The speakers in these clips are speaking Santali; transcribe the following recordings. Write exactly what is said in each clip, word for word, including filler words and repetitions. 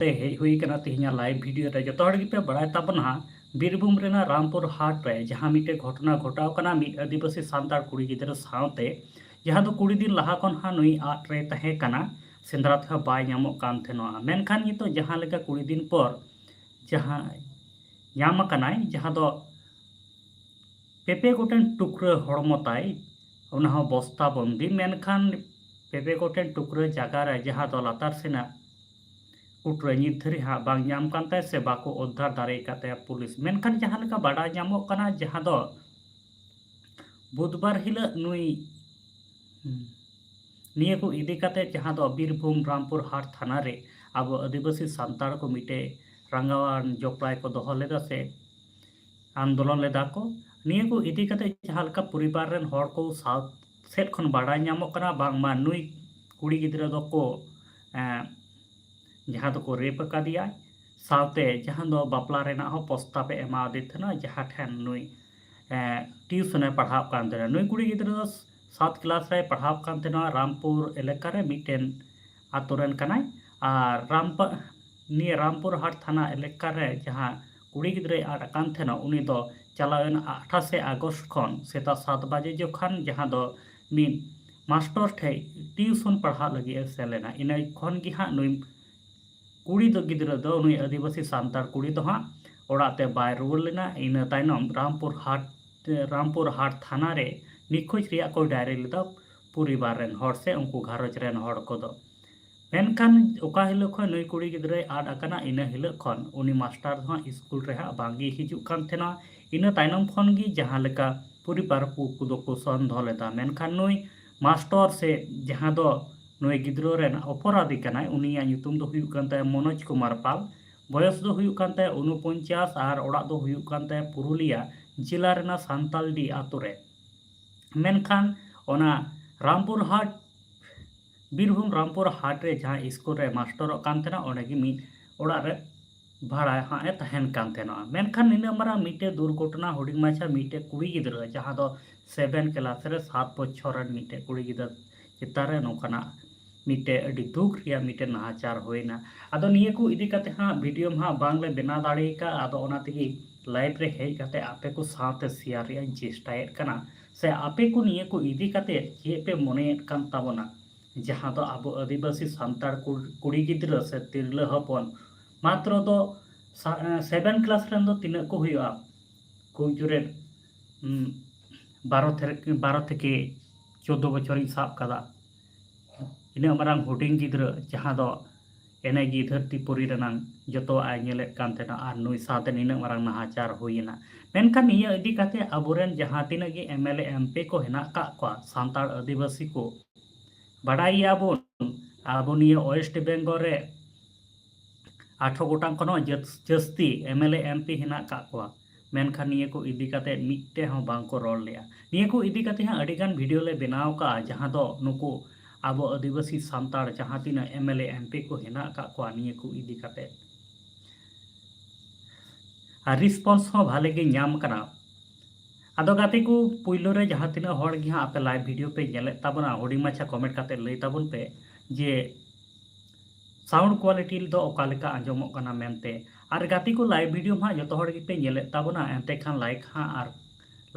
ᱛᱮ ᱦᱮᱡ ᱦᱩᱭ ᱟᱠᱟᱱᱟ ᱛᱮᱦᱮᱧᱟᱜ live video ᱨᱮ᱾ ᱡᱚᱛᱚ ᱦᱚᱲ ᱜᱮᱯᱮ ᱵᱟᱲᱟᱭ ᱛᱟᱵᱚᱱᱟ, ᱵᱤᱨᱵᱷᱩᱢ ᱨᱮᱱᱟᱜ ᱨᱟᱢᱯᱩᱨ ᱦᱟᱴ ᱨᱮ ᱡᱟᱦᱟᱸ ᱢᱤᱫᱴᱮᱡ ᱜᱷᱚᱴᱚᱱᱟ ᱜᱷᱚᱴᱟᱣ ᱠᱟᱱᱟ ᱢᱤᱫ ᱟᱹᱫᱤᱵᱟᱹᱥᱤ ᱥᱟᱱᱛᱟᱲ ᱠᱩᱲᱤ ᱜᱤᱫᱽᱨᱟᱹ ᱥᱟᱶᱛᱮ, ᱡᱟᱦᱟᱸ ᱫᱚ ᱠᱩᱲᱤ ᱫᱤᱱ ᱞᱟᱦᱟ ᱠᱷᱚᱱ ᱦᱟᱸᱜ ᱱᱩᱭ ᱟᱫ ᱨᱮ ᱛᱟᱦᱮᱸ ᱠᱟᱱᱟ, ᱥᱮᱸᱫᱽᱨᱟ ᱛᱮᱦᱚᱸ ᱵᱟᱭ ᱧᱟᱢᱚᱜ ᱠᱟᱱ ᱛᱟᱦᱮᱱᱚᱜᱼᱟ᱾ ᱢᱮᱱᱠᱷᱟᱱ ᱱᱤᱛᱚᱜ ᱡᱟᱦᱟᱸ ᱞᱮᱠᱟ ᱠᱩᱲᱤ ᱫᱤᱱ ᱯᱚᱨ ᱡᱟᱦᱟᱸ ᱧᱟᱢ ᱟᱠᱟᱱᱟᱭ, ᱡᱟᱦᱟᱸ ᱫᱚ ᱯᱮ ᱯᱮ ᱜᱚᱴᱮᱱ ᱴᱩᱠᱨᱟᱹ ᱦᱚᱲᱢᱚ ᱛᱟᱭ, ᱚᱱᱟ ᱦᱚᱸ ᱵᱚᱥᱛᱟ ᱵᱚᱱᱫᱤ, ᱢᱮᱱᱠᱷᱟᱱ ᱯᱮ ᱯᱮ ᱜᱚᱴᱮᱱ ᱴᱩᱠᱨᱟᱹ ᱡᱟᱭᱜᱟ ᱨᱮ ᱡᱟᱦᱟᱸ ᱫᱚ ᱞᱟᱛᱟᱨ ᱥᱮᱱᱟᱜ ᱠᱩᱴᱨᱟᱹ ᱱᱤᱛ ᱫᱷᱟᱹᱨᱤᱡ ᱦᱟᱸᱜ ᱵᱟᱝ ᱧᱟᱢ ᱠᱟᱱ ᱛᱟᱭᱟ ᱥᱮ ᱵᱟᱠᱚ ᱩᱫᱽᱫᱷᱟᱨ ᱫᱟᱲᱮ ᱟᱠᱟᱫ ᱛᱟᱭᱟ ᱯᱩᱞᱤᱥ᱾ ᱢᱮᱱᱠᱷᱟᱱ ᱡᱟᱦᱟᱸ ᱞᱮᱠᱟ ᱵᱟᱰᱟᱭ ᱧᱟᱢᱚᱜ ᱠᱟᱱᱟ, ᱡᱟᱦᱟᱸ ᱫᱚ ᱵᱩᱫᱷᱵᱟᱨ ᱦᱤᱞᱳᱜ ᱱᱩᱭ, ᱱᱤᱭᱟᱹ ᱠᱚ ᱤᱫᱤ ᱠᱟᱛᱮ ᱡᱟᱦᱟᱸ ᱫᱚ ᱵᱤᱨᱵᱷᱩᱢ ᱨᱟᱢᱯᱩᱨ ᱦᱟᱴ ᱛᱷᱟᱱᱟ ᱨᱮ ᱟᱵᱚ ᱟᱹᱫᱤᱵᱟᱹᱥᱤ ᱥᱟᱱᱛᱟᱲ ᱠᱚ ᱢᱤᱫᱴᱮᱡ ᱨᱟᱸᱜᱟᱣᱟᱱ ᱡᱚᱯᱲᱟᱭ ᱠᱚ ᱫᱚᱦᱚ ᱞᱮᱫᱟ ᱥᱮ ᱟᱱᱫᱳᱞᱚᱱ ᱞᱮᱫᱟ ᱠᱚ᱾ ᱱᱤᱭᱟᱹ ᱠᱚ ᱤᱫᱤ ᱠᱟᱛᱮ ᱡᱟᱦᱟᱸ ᱞᱮᱠᱟ ᱯᱚᱨᱤᱵᱟᱨ ᱨᱮᱱ ᱦᱚᱲ ᱠᱚ ᱥᱟᱶ ᱥᱮᱫ ᱠᱷᱚᱱ ᱵᱟᱰᱟᱭ ᱧᱟᱢᱚᱜ ᱠᱟᱱᱟ, ᱵᱟᱝᱢᱟ ᱱᱩᱭ ᱠᱩᱲᱤ ᱜᱤᱫᱽᱨᱟᱹ ᱫᱚᱠᱚ, ᱮᱸ, ᱡᱟᱦᱟᱸ ᱫᱚᱠᱚ ᱨᱮᱯ ᱟᱠᱟᱫᱮᱭᱟ, ᱥᱟᱶᱛᱮ ᱡᱟᱦᱟᱸ ᱫᱚ ᱵᱟᱯᱞᱟ ᱨᱮᱱᱟᱜ ᱦᱚᱸ ᱯᱨᱚᱥᱛᱟᱵ ᱮ ᱮᱢᱟᱣᱟᱫᱮ ᱛᱟᱦᱮᱱᱟ, ᱡᱟᱦᱟᱸ ᱴᱷᱮᱱ ᱱᱩᱭ, ᱮᱸ, ᱴᱤᱭᱩᱥᱚᱱᱮ ᱯᱟᱲᱦᱟᱣ ᱠᱟᱱ ᱛᱟᱦᱮᱱᱟ᱾ ᱱᱩᱭ ᱠᱩᱲᱤ ᱜᱤᱫᱽᱨᱟᱹ ᱫᱚ ᱥᱟᱛ ᱠᱞᱟᱥ ᱨᱮᱭ ᱯᱟᱲᱦᱟᱣ ᱠᱟᱱ ᱛᱟᱦᱮᱱᱟ, ᱨᱟᱢᱯᱩᱨ ᱮᱞᱟᱠᱟ ᱨᱮ ᱢᱤᱫᱴᱮᱱ ᱟᱛᱳ ᱨᱮᱱ ᱠᱟᱱᱟᱭ᱾ ᱟᱨ ᱨᱟᱢᱯᱟ-, ᱱᱤᱭᱟᱹ ᱨᱟᱢᱯᱩᱨ ᱦᱟᱴ ᱛᱷᱟᱱᱟ ᱮᱞᱟᱠᱟ ᱨᱮ ᱡᱟᱦᱟᱸ ᱠᱩᱲᱤ ᱜᱤᱫᱽᱨᱟᱹᱭ ᱟᱫ ᱟᱠᱟᱱ ᱛᱟᱦᱮᱱᱟ, ᱩᱱᱤ ᱫᱚ ᱪᱟᱞᱟᱣᱮᱱ ᱟᱴᱷᱟᱥᱮ ᱟᱜᱚᱥᱴ ᱠᱷᱚᱱ ᱥᱮᱛᱟᱜ ᱥᱟᱛ ᱵᱟᱡᱮ ᱡᱚᱠᱷᱟᱱ ᱡᱟᱦᱟᱸ ᱫᱚ ᱢᱤᱫ ᱢᱟᱥᱴᱚᱨ ᱴᱷᱮᱡ ᱴᱤᱭᱩᱥᱚᱱ ᱯᱟᱲᱦᱟᱜ ᱞᱟᱹᱜᱤᱫ ᱮ ᱥᱮᱱ ᱞᱮᱱᱟ᱾ ᱤᱱᱟᱹ ᱠᱷᱚᱱ ᱜᱮ ᱦᱟᱸᱜ ᱱᱩᱭ ᱠᱩᱲᱤ ᱫᱚ, ᱜᱤᱫᱽᱨᱟᱹ ᱫᱚ, ᱱᱩᱭ ᱟᱹᱫᱤᱵᱟᱹᱥᱤ ᱥᱟᱱᱛᱟᱲ ᱠᱩᱲᱤ ᱫᱚ ᱦᱟᱸᱜ ᱚᱲᱟᱜ ᱛᱮ ᱵᱟᱭ ᱨᱩᱣᱟᱹᱲ ᱞᱮᱱᱟ᱾ ᱤᱱᱟᱹ ᱛᱟᱭᱱᱚᱢ ᱨᱟᱢᱯᱩᱨ ᱦᱟᱴ, ᱨᱟᱢᱯᱩᱨ ᱦᱟᱴ ᱛᱷᱟᱱᱟ ᱨᱮ ᱱᱤᱠᱷᱳᱡᱽ ᱨᱮᱭᱟᱜ ᱠᱚ ᱰᱟᱭᱨᱤ ᱞᱮᱫᱟ ᱯᱚᱨᱤᱵᱟᱨ ᱨᱮᱱ ᱦᱚᱲ ᱥᱮ ᱩᱱᱠᱩ ᱜᱷᱟᱨᱚᱸᱡᱽ ᱨᱮᱱ ᱦᱚᱲ ᱠᱚᱫᱚ᱾ ᱢᱮᱱᱠᱷᱟᱱ ᱚᱠᱟ ᱦᱤᱞᱳᱜ ᱠᱷᱚᱱ ᱱᱩᱭ ᱠᱩᱲᱤ ᱜᱤᱫᱽᱨᱟᱹᱭ ᱟᱫ ᱟᱠᱟᱱᱟ, ᱤᱱᱟᱹ ᱦᱤᱞᱳᱜ ᱠᱷᱚᱱ ᱩᱱᱤ ᱢᱟᱥᱴᱟᱨ ᱫᱚ ᱦᱟᱸᱜ ᱥᱠᱩᱞ ᱨᱮ ᱦᱟᱸᱜ ᱵᱟᱝ ᱜᱮ ᱦᱤᱡᱩᱜ ᱠᱟᱱ ᱛᱟᱦᱮᱱᱟ᱾ ᱤᱱᱟᱹ ᱛᱟᱭᱱᱚᱢ ᱠᱷᱚᱱ ᱜᱮ ᱡᱟᱦᱟᱸ ᱞᱮᱠᱟ ᱯᱚᱨᱤᱵᱟᱨ ᱠᱚ, ᱠᱚᱫᱚ ᱠᱚ ᱥᱚᱱᱫᱷᱚ ᱞᱮᱫᱟ, ᱢᱮᱱᱠᱷᱟᱱ ᱱᱩᱭ ᱢᱟᱥᱴᱚᱨ ᱥᱮ ᱡᱟᱦᱟᱸ ᱫᱚ ᱱᱩᱭ ᱜᱤᱫᱽᱨᱟᱹ ᱨᱮᱱ ᱚᱯᱚᱨᱟᱫᱷᱤ ᱠᱟᱱᱟᱭ, ᱩᱱᱤᱭᱟᱜ ᱧᱩᱛᱩᱢ ᱫᱚ ᱦᱩᱭᱩᱜ ᱠᱟᱱ ᱛᱟᱭᱟ ᱢᱚᱱᱳᱡᱽ ᱠᱩᱢᱟᱨ ᱯᱟᱞ᱾ ᱵᱚᱭᱚᱥ ᱫᱚ ᱦᱩᱭᱩᱜ ᱠᱟᱱ ᱛᱟᱭᱟ ᱩᱱᱩᱯᱚᱧᱪᱟᱥ ᱟᱨ ᱚᱲᱟᱜ ᱫᱚ ᱦᱩᱭᱩᱜ ᱠᱟᱱ ᱛᱟᱭᱟ ᱯᱩᱨᱩᱞᱤᱭᱟ ᱡᱮᱞᱟ ᱨᱮᱱᱟᱜ ᱥᱟᱱᱛᱟᱞᱰᱤ ᱟᱛᱳ ᱨᱮ᱾ ᱢᱮᱱᱠᱷᱟᱱ ᱚᱱᱟ ᱨᱟᱢᱯᱩᱨ ᱦᱟᱴ, ᱵᱤᱨᱵᱷᱩᱢ ᱨᱟᱢᱯᱩᱨ ᱦᱟᱴ ᱨᱮ ᱡᱟᱦᱟᱸ ᱥᱠᱩᱞ ᱨᱮ ᱢᱟᱥᱴᱚᱨᱚᱜ ᱠᱟᱱ ᱛᱟᱦᱮᱱᱟ, ᱚᱸᱰᱮ ᱜᱮ ᱢᱤᱫ ᱚᱲᱟᱜ ᱨᱮ ᱵᱷᱟᱲᱟ ᱦᱟᱸᱜ ᱮ ᱛᱟᱦᱮᱱ ᱠᱟᱱ ᱛᱟᱦᱮᱱᱟ᱾ ᱢᱮᱱᱠᱷᱟᱱ ᱱᱤᱱᱟᱹᱜ ᱢᱟᱨᱟᱝ ᱢᱤᱫᱴᱮᱡ ᱫᱩᱨᱜᱷᱚᱴᱚᱱᱟ, ᱦᱩᱰᱤᱧ ᱢᱟᱪᱷᱟ ᱢᱤᱫᱴᱮᱡ ᱠᱩᱲᱤ ᱜᱤᱫᱽᱨᱟᱹ, ᱡᱟᱦᱟᱸ ᱫᱚ ᱥᱮᱵᱷᱮᱱ ᱠᱞᱟᱥ ᱨᱮ ᱥᱟᱛ ᱵᱚᱪᱷᱚᱨ ᱨᱮᱱ ᱢᱤᱫᱴᱮᱡ ᱠᱩᱲᱤ ᱜᱤᱫᱽᱨᱟᱹ ᱪᱮᱛᱟᱱ ᱨᱮ ᱱᱚᱝᱠᱟᱱᱟᱜ ᱢᱤᱫᱴᱮᱡ ᱟᱹᱰᱤ ᱫᱩᱠ ᱨᱮᱭᱟᱜ ᱢᱤᱫᱴᱮᱡ ᱱᱟᱦᱟᱪᱟᱨ ᱦᱩᱭᱱᱟ᱾ ᱟᱫᱚ ᱱᱤᱭᱟᱹ ᱠᱚ ᱤᱫᱤ ᱠᱟᱛᱮ ᱦᱟᱸᱜ ᱵᱷᱤᱰᱤᱭᱳ ᱦᱟᱸᱜ ᱵᱟᱝᱞᱮ ᱵᱮᱱᱟᱣ ᱫᱟᱲᱮ ᱟᱠᱟᱫ, ᱟᱫᱚ ᱚᱱᱟ ᱛᱮᱜᱮ ᱞᱟᱭᱤᱵᱷ ᱨᱮ ᱦᱮᱡ ᱠᱟᱛᱮ ᱟᱯᱮ ᱠᱚ ᱥᱟᱶᱛᱮ ᱥᱮᱭᱟᱨ ᱨᱮᱭᱟᱜ ᱤᱧ ᱪᱮᱥᱴᱟᱭᱮᱫ ᱠᱟᱱᱟ᱾ ᱥᱮ ᱟᱯᱮ ᱠᱚ ᱱᱤᱭᱟᱹ ᱠᱚ ᱤᱫᱤ ᱠᱟᱛᱮ ᱪᱮᱫ ᱯᱮ ᱢᱚᱱᱮᱭᱮᱫ ᱠᱟᱱ ᱛᱟᱵᱚᱱᱟ, ᱡᱟᱦᱟᱸ ᱫᱚ ᱟᱵᱚ ᱟᱹᱫᱤᱵᱟᱹᱥᱤ ᱥᱟᱱᱛᱟᱲ ᱠᱩᱲ-, ᱠᱩᱲᱤ ᱜᱤᱫᱽᱨᱟᱹ ᱥᱮ ᱛᱤᱨᱞᱟᱹ ᱦᱚᱯᱚᱱ ᱢᱟᱛᱨᱚ ᱫᱚ ᱥᱟ-, ᱮ, ᱥᱮᱵᱷᱮᱱ ᱠᱞᱟᱥ ᱨᱮᱱ ᱫᱚ ᱛᱤᱱᱟᱹᱜ ᱠᱚ ᱦᱩᱭᱩᱜᱼᱟ? ᱠᱷᱩᱵ ᱡᱳᱨᱮ, ᱩᱢ, ᱵᱟᱨᱚ ᱛᱷᱮᱨ-, ᱵᱟᱨᱚ ᱛᱷᱮᱠᱮ ᱪᱳᱫᱽᱫᱳ ᱵᱚᱪᱷᱚᱨᱤᱧ ᱥᱟᱵ ᱠᱟᱫᱟ᱾ ᱤᱱᱟᱹᱜ ᱢᱟᱨᱟᱝ ᱦᱩᱰᱤᱧ ᱜᱤᱫᱽᱨᱟᱹ, ᱡᱟᱦᱟᱸ ᱫᱚ ᱮᱱᱮᱡ ᱜᱮ ᱫᱷᱟᱹᱨᱛᱤ ᱯᱩᱨᱤ ᱨᱮᱱᱟᱝ ᱡᱚᱛᱚᱣᱟᱜ ᱮ ᱧᱮᱞᱮᱫ ᱠᱟᱱ ᱛᱟᱦᱮᱱᱟ, ᱟᱨ ᱱᱩᱭ ᱥᱟᱶᱛᱮ ᱱᱤᱱᱟᱹᱜ ᱢᱟᱨᱟᱝ ᱱᱟᱦᱟᱪᱟᱨ ᱦᱩᱭᱮᱱᱟ᱾ ᱢᱮᱱᱠᱷᱟᱱ ᱱᱤᱭᱟᱹ ᱤᱫᱤ ᱠᱟᱛᱮ ᱟᱵᱚᱨᱮᱱ ᱡᱟᱦᱟᱸ ᱛᱤᱱᱟᱹᱜ ᱜᱮ M L A, M P ᱠᱚ ᱦᱮᱱᱟᱜ ᱠᱟᱜ ᱠᱚᱣᱟ, ᱥᱟᱱᱛᱟᱲ ᱟᱹᱫᱤᱵᱟᱹᱥᱤ ᱠᱚ, ᱵᱟᱰᱟᱭ ᱜᱮᱭᱟᱵᱚᱱ, ᱟᱵᱚ ᱱᱤᱭᱟᱹ ᱳᱭᱮᱥᱴ ᱵᱮᱝᱜᱚᱞ ᱨᱮ ᱟᱴᱷᱨᱚ ᱜᱚᱴᱟᱝ ᱠᱷᱚᱱ ᱦᱚᱸ ᱡᱟᱹᱥ-, ᱡᱟᱹᱥᱛᱤ M L A, M P ᱦᱮᱱᱟᱜ ᱠᱟᱜ ᱠᱚᱣᱟ, ᱢᱮᱱᱠᱷᱟᱱ ᱱᱤᱭᱟᱹ ᱠᱚ ᱤᱫᱤ ᱠᱟᱛᱮ ᱢᱤᱫᱴᱮᱡ ᱦᱚᱸ ᱵᱟᱝ ᱠᱚ ᱨᱚᱲ ᱞᱮᱜᱼᱟ᱾ ᱱᱤᱭᱟᱹ ᱠᱚ ᱤᱫᱤ ᱠᱟᱛᱮ ᱦᱟᱸᱜ ᱟᱹᱰᱤ ᱜᱟᱱ ᱵᱷᱤᱰᱤᱭᱳ ᱞᱮ ᱵᱮᱱᱟᱣ ᱠᱟᱜᱼᱟ, ᱡᱟᱦᱟᱸ ᱫᱚ ᱱᱩᱠᱩ ᱟᱵᱚ ᱟᱹᱫᱤᱵᱟᱹᱥᱤ ᱥᱟᱱᱛᱟᱲ ᱡᱟᱦᱟᱸ ᱛᱤᱱᱟᱹᱜ M L A, M P ᱠᱚ ᱦᱮᱱᱟᱜ ᱠᱟᱜ ᱠᱚᱣᱟ, ᱱᱤᱭᱟᱹ ᱠᱚ ᱤᱫᱤ ᱠᱟᱛᱮ᱾ ᱟᱨ ᱨᱮᱥᱯᱚᱱᱥ ᱦᱚᱸ ᱵᱷᱟᱞᱮ ᱜᱮ ᱧᱟᱢ ᱠᱟᱱᱟ᱾ ᱟᱫᱚ ᱜᱟᱛᱮ ᱠᱚ, ᱯᱩᱭᱞᱩ ᱨᱮ ᱡᱟᱦᱟᱸ ᱛᱤᱱᱟᱹᱜ ᱦᱚᱲ ᱜᱮ ᱦᱟᱸᱜ ᱟᱯᱮ ᱞᱟᱭᱤᱵᱷ ᱵᱷᱤᱰᱤᱭᱳ ᱯᱮ ᱧᱮᱞᱮᱫ ᱛᱟᱵᱚᱱᱟ, ᱦᱩᱰᱤᱧ ᱢᱟᱪᱷᱟ ᱠᱚᱢᱮᱱᱴ ᱠᱟᱛᱮ ᱞᱟᱹᱭ ᱛᱟᱵᱚᱱ ᱯᱮ ᱡᱮ ᱥᱟᱣᱩᱱᱰ ᱠᱳᱣᱟᱞᱤᱴᱤ ᱫᱚ ᱚᱠᱟ ᱞᱮᱠᱟ ᱟᱸᱡᱚᱢᱚᱜ ᱠᱟᱱᱟ ᱢᱮᱱᱛᱮ᱾ ᱟᱨ ᱜᱟᱛᱮ ᱠᱚ, ᱞᱟᱭᱤᱵᱷ ᱵᱷᱤᱰᱤᱭᱳ ᱦᱟᱸᱜ ᱡᱚᱛᱚ ᱦᱚᱲ ᱜᱮᱯᱮ ᱧᱮᱞᱮᱫ ᱛᱟᱵᱚᱱᱟ, ᱮᱱᱛᱮ ᱠᱷᱟᱱ ᱞᱟᱭᱤᱠ ᱦᱟᱸᱜ ᱟᱨ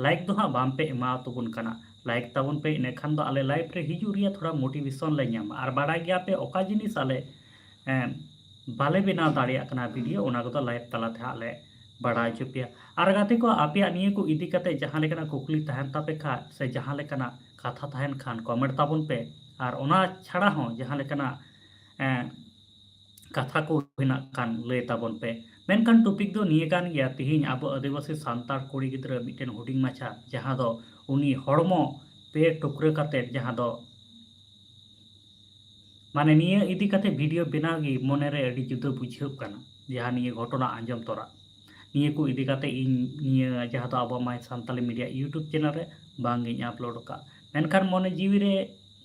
ᱞᱟᱭᱤᱠ ᱫᱚ ᱦᱟᱸᱜ ᱵᱟᱝ ᱯᱮ ᱮᱢᱟ ᱛᱟᱵᱚᱱ ᱠᱟᱱᱟ᱾ ᱞᱟᱭᱤᱠ ᱛᱟᱵᱚᱱ ᱯᱮ, ᱤᱱᱟᱹ ᱠᱷᱟᱱ ᱫᱚ ᱟᱞᱮ ᱞᱟᱭᱤᱵᱷ ᱨᱮ ᱦᱤᱡᱩᱜ ᱨᱮᱭᱟᱜ ᱛᱷᱚᱲᱟ ᱢᱳᱴᱤᱵᱷᱮᱥᱚᱱ ᱞᱮ ᱧᱟᱢᱟ᱾ ᱟᱨ ᱵᱟᱰᱟᱭ ᱜᱮᱭᱟ ᱯᱮ, ᱚᱠᱟ ᱡᱤᱱᱤᱥ ᱟᱞᱮ, ᱮᱸ, ᱵᱟᱞᱮ ᱵᱮᱱᱟᱣ ᱫᱟᱲᱮᱭᱟᱜ ᱠᱟᱱᱟ ᱵᱷᱤᱰᱤᱭᱳ, ᱚᱱᱟ ᱠᱚᱫᱚ ᱞᱟᱭᱤᱵᱷ ᱛᱟᱞᱟ ᱛᱮ ᱦᱟᱸᱜ ᱞᱮ ᱵᱟᱲᱟᱭ ᱦᱚᱪᱚ ᱯᱮᱭᱟ᱾ ᱟᱨ ᱜᱟᱛᱮ ᱠᱚ, ᱟᱯᱮᱭᱟᱜ ᱱᱤᱭᱟᱹ ᱠᱚ ᱤᱫᱤ ᱠᱟᱛᱮ ᱡᱟᱦᱟᱸ ᱞᱮᱠᱟᱱᱟᱜ ᱠᱩᱠᱞᱤ ᱛᱟᱦᱮᱱ ᱛᱟᱯᱮ ᱠᱷᱟᱡ ᱥᱮ ᱡᱟᱦᱟᱸ ᱞᱮᱠᱟᱱᱟᱜ ᱠᱟᱛᱷᱟ ᱛᱟᱦᱮᱱ ᱠᱷᱟᱱ, ᱠᱚᱢᱮᱱᱴ ᱛᱟᱵᱚᱱ ᱯᱮ᱾ ᱟᱨ ᱚᱱᱟ ᱪᱷᱟᱲᱟ ᱦᱚᱸ ᱡᱟᱦᱟᱸ ᱞᱮᱠᱟᱱᱟᱜ, ᱮᱸ, ᱠᱟᱛᱷᱟ ᱠᱚ ᱦᱮᱱᱟᱜ ᱠᱷᱟᱱ ᱞᱟᱹᱭ ᱛᱟᱵᱚᱱ ᱯᱮ᱾ ᱢᱮᱱᱠᱷᱟᱱ ᱴᱚᱯᱤᱠ ᱫᱚ ᱱᱤᱭᱟᱹ ᱠᱟᱱ ᱜᱮᱭᱟ, ᱛᱤᱦᱤᱧ ᱟᱵᱚ ᱟᱹᱫᱤᱵᱟᱹᱥᱤ ᱥᱟᱱᱛᱟᱲ ᱠᱩᱲᱤ ᱜᱤᱫᱽᱨᱟᱹ ᱢᱤᱫᱴᱮᱱ ᱦᱩᱰᱤᱧ ᱢᱟᱪᱷᱟ, ᱡᱟᱦᱟᱸ ᱫᱚ ᱩᱱᱤ ᱦᱚᱲᱢᱚ ᱯᱮ ᱴᱩᱠᱨᱟᱹ ᱠᱟᱛᱮ, ᱡᱟᱦᱟᱸ ᱫᱚ ᱢᱟᱱᱮ ᱱᱤᱭᱟᱹ ᱤᱫᱤ ᱠᱟᱛᱮ ᱵᱷᱤᱰᱤᱭᱳ ᱵᱮᱱᱟᱣ ᱜᱮ ᱢᱚᱱᱮ ᱨᱮ ᱟᱹᱰᱤ ᱡᱩᱫᱟᱹ ᱵᱩᱡᱷᱟᱹᱜ ᱠᱟᱱᱟ, ᱡᱟᱦᱟᱸ ᱱᱤᱭᱟᱹ ᱜᱷᱚᱴᱚᱱᱟ ᱟᱸᱡᱚᱢ ᱛᱚᱨᱟ᱾ ᱱᱤᱭᱟᱹ ᱠᱚ ᱤᱫᱤ ᱠᱟᱛᱮ ᱤᱧ ᱱᱤᱭᱟᱹ ᱡᱟᱦᱟᱸ ᱫᱚ ᱟᱵᱚ ᱢᱟᱭ ᱥᱟᱱᱛᱟᱞᱤ ᱢᱤᱰᱤᱭᱟ YouTube ᱪᱮᱱᱮᱞ ᱨᱮ ᱵᱟᱝ ᱜᱤᱧ ᱟᱯᱞᱳᱰ ᱟᱠᱟᱫ᱾ ᱢᱮᱱᱠᱷᱟᱱ ᱢᱚᱱᱮ ᱡᱤᱣᱤ ᱨᱮ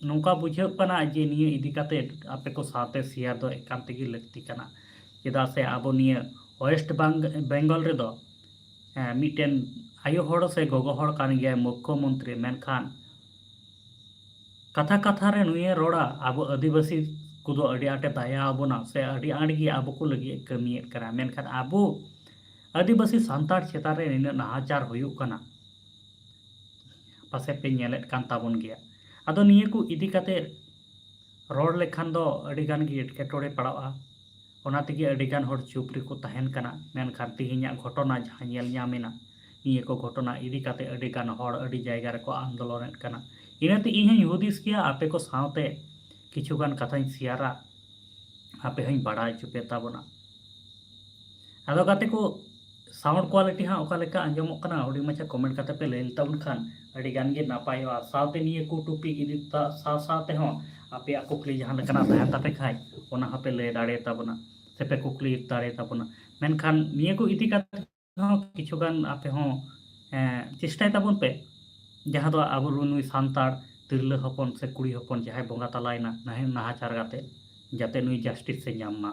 ᱱᱚᱝᱠᱟ ᱵᱩᱡᱷᱟᱹᱜ ᱠᱟᱱᱟ ᱡᱮ ᱱᱤᱭᱟᱹ ᱤᱫᱤ ᱠᱟᱛᱮ ᱟᱯᱮ ᱠᱚ ᱥᱟᱶᱛᱮ ᱥᱮᱭᱟᱨ ᱫᱚ ᱮᱠᱟᱱᱛ ᱛᱮᱜᱮ ᱞᱟᱹᱠᱛᱤ ᱠᱟᱱᱟ᱾ ᱪᱮᱫᱟᱜ ᱥᱮ ᱟᱵᱚ ᱱᱤᱭᱟᱹ ᱳᱭᱮᱥᱴ ᱵᱟᱝ-, ᱵᱮᱝᱜᱚᱞ ᱨᱮᱫᱚ, ᱦᱮᱸ, ᱢᱤᱫᱴᱮᱱ ᱟᱭᱳ ᱦᱚᱲ ᱥᱮ ᱜᱚᱜᱚ ᱦᱚᱲ ᱠᱟᱱ ᱜᱮᱭᱟᱭ ᱢᱩᱠᱠᱷᱚ ᱢᱚᱱᱛᱨᱤ, ᱢᱮᱱᱠᱷᱟᱱ ᱠᱟᱛᱷᱟ ᱠᱟᱛᱷᱟ ᱨᱮ ᱱᱩᱭᱮ ᱨᱚᱲᱟ, ᱟᱵᱚ ᱟᱹᱫᱤᱵᱟᱹᱥᱤ ᱠᱚᱫᱚ ᱟᱹᱰᱤ ᱟᱸᱴᱮ ᱫᱟᱭᱟ ᱟᱵᱚᱱᱟ ᱥᱮ ᱟᱹᱰᱤ ᱟᱸᱴ ᱜᱮ ᱟᱵᱚ ᱠᱚ ᱞᱟᱹᱜᱤᱫ ᱮ ᱠᱟᱹᱢᱤᱭᱮᱫ ᱠᱟᱱᱟ, ᱢᱮᱱᱠᱷᱟᱱ ᱟᱵᱚ ᱟᱹᱫᱤᱵᱟᱹᱥᱤ ᱥᱟᱱᱛᱟᱲ ᱪᱮᱛᱟᱱ ᱨᱮ ᱱᱤᱱᱟᱹᱜ ᱱᱟᱦᱟᱪᱟᱨ ᱦᱩᱭᱩᱜ ᱠᱟᱱᱟ, ᱯᱟᱥᱮᱡ ᱯᱮ ᱧᱮᱞᱮᱫ ᱠᱟᱱ ᱛᱟᱵᱚᱱ ᱜᱮᱭᱟ᱾ ᱟᱫᱚ ᱱᱤᱭᱟᱹ ᱠᱚ ᱤᱫᱤ ᱠᱟᱛᱮ ᱨᱚᱲ ᱞᱮᱠᱷᱟᱱ ᱫᱚ ᱟᱹᱰᱤ ᱜᱟᱱ ᱜᱮ ᱮᱴᱠᱮᱴᱚᱬᱮ ᱯᱟᱲᱟᱜᱼᱟ᱾ ᱚᱱᱟ ᱛᱮᱜᱮ ᱟᱹᱰᱤ ᱜᱟᱱ ᱦᱚᱲ ᱪᱩᱯ ᱨᱮᱠᱚ ᱛᱟᱦᱮᱱ ᱠᱟᱱᱟ᱾ ᱢᱮᱱᱠᱷᱟᱱ ᱛᱮᱦᱮᱧᱟᱜ ᱜᱷᱚᱴᱚᱱᱟ ᱡᱟᱦᱟᱸ ᱧᱮᱞ ᱧᱟᱢ ᱮᱱᱟ, ᱱᱤᱭᱟᱹ ᱠᱚ ᱜᱷᱚᱴᱚᱱᱟ ᱤᱫᱤ ᱠᱟᱛᱮ ᱟᱹᱰᱤ ᱜᱟᱱ ᱦᱚᱲ ᱟᱹᱰᱤ ᱡᱟᱭᱜᱟ ᱨᱮᱠᱚ ᱟᱱᱫᱳᱞᱚᱱᱮᱫ ᱠᱟᱱᱟ᱾ ᱤᱱᱟᱹᱛᱮ ᱤᱧ ᱦᱚᱧ ᱦᱩᱫᱤᱥ ᱜᱮᱭᱟ, ᱟᱯᱮ ᱠᱚ ᱥᱟᱶᱛᱮ ᱠᱤᱪᱷᱩ ᱜᱟᱱ ᱠᱟᱛᱷᱟᱧ ᱥᱮᱭᱟᱨᱟ, ᱟᱯᱮ ᱦᱚᱧ ᱵᱟᱲᱟᱭ ᱦᱚᱪᱚ ᱯᱮ ᱛᱟᱵᱚᱱᱟ᱾ ᱟᱫᱚ ᱜᱟᱛᱮ ᱠᱚ, sound quality ᱦᱟᱸᱜ ᱚᱠᱟ ᱞᱮᱠᱟ ᱟᱸᱡᱚᱢᱚᱜ ᱠᱟᱱᱟ, ᱦᱩᱰᱤᱧ ᱢᱟᱪᱷᱟ comment ᱠᱟᱛᱮ ᱯᱮ ᱞᱟᱹᱭ ᱛᱟᱵᱚᱱ ᱠᱷᱟᱱ ᱟᱹᱰᱤ ᱜᱟᱱ ᱜᱮ ᱱᱟᱯᱟᱭᱚᱜᱼᱟ᱾ ᱥᱟᱶᱛᱮ ᱱᱤᱭᱟᱹ ᱠᱚ topic ᱤᱫᱤ ᱛᱟ-, ᱥᱟᱶ ᱥᱟᱶ ᱛᱮᱦᱚᱸ ᱟᱯᱮᱭᱟᱜ ᱠᱩᱠᱞᱤ ᱡᱟᱦᱟᱸ ᱞᱮᱠᱟᱱᱟᱜ ᱛᱟᱦᱮᱱ ᱛᱟᱯᱮ ᱠᱷᱟᱡ, ᱚᱱᱟ ᱦᱚᱸᱯᱮ ᱞᱟᱹᱭ ᱫᱟᱲᱮ ᱛᱟᱵᱚᱱᱟ ᱥᱮ ᱯᱮ ᱠᱩᱠᱞᱤ ᱫᱟᱲᱮ ᱛᱟᱵᱚᱱᱟ᱾ ᱢᱮᱱᱠᱷᱟᱱ ᱱᱤᱭᱟᱹ ᱠᱚ ᱤᱫᱤ ᱠᱟᱛᱮ ᱦᱚᱸ ᱠᱤᱪᱷᱩ ᱜᱟᱱ ᱟᱯᱮ ᱦᱚᱸ, ᱮᱸ, ᱪᱮᱥᱴᱟᱭ ᱛᱟᱵᱚᱱ ᱯᱮ, ᱡᱟᱦᱟᱸ ᱫᱚ ᱟᱵᱚ ᱱᱩᱭ ᱥᱟᱱᱛᱟᱲ ᱛᱤᱨᱞᱟᱹ ᱦᱚᱯᱚᱱ ᱥᱮ ᱠᱩᱲᱤ ᱦᱚᱯᱚᱱ ᱡᱟᱦᱟᱸᱭ ᱵᱚᱸᱜᱟ ᱛᱟᱞᱟᱭᱮᱱᱟ ᱱᱟᱦᱮ-, ᱱᱟᱦᱟᱪᱟᱨ ᱠᱟᱛᱮ, ᱡᱟᱛᱮ ᱱᱩᱭ justice ᱮ ᱧᱟᱢ ᱢᱟ᱾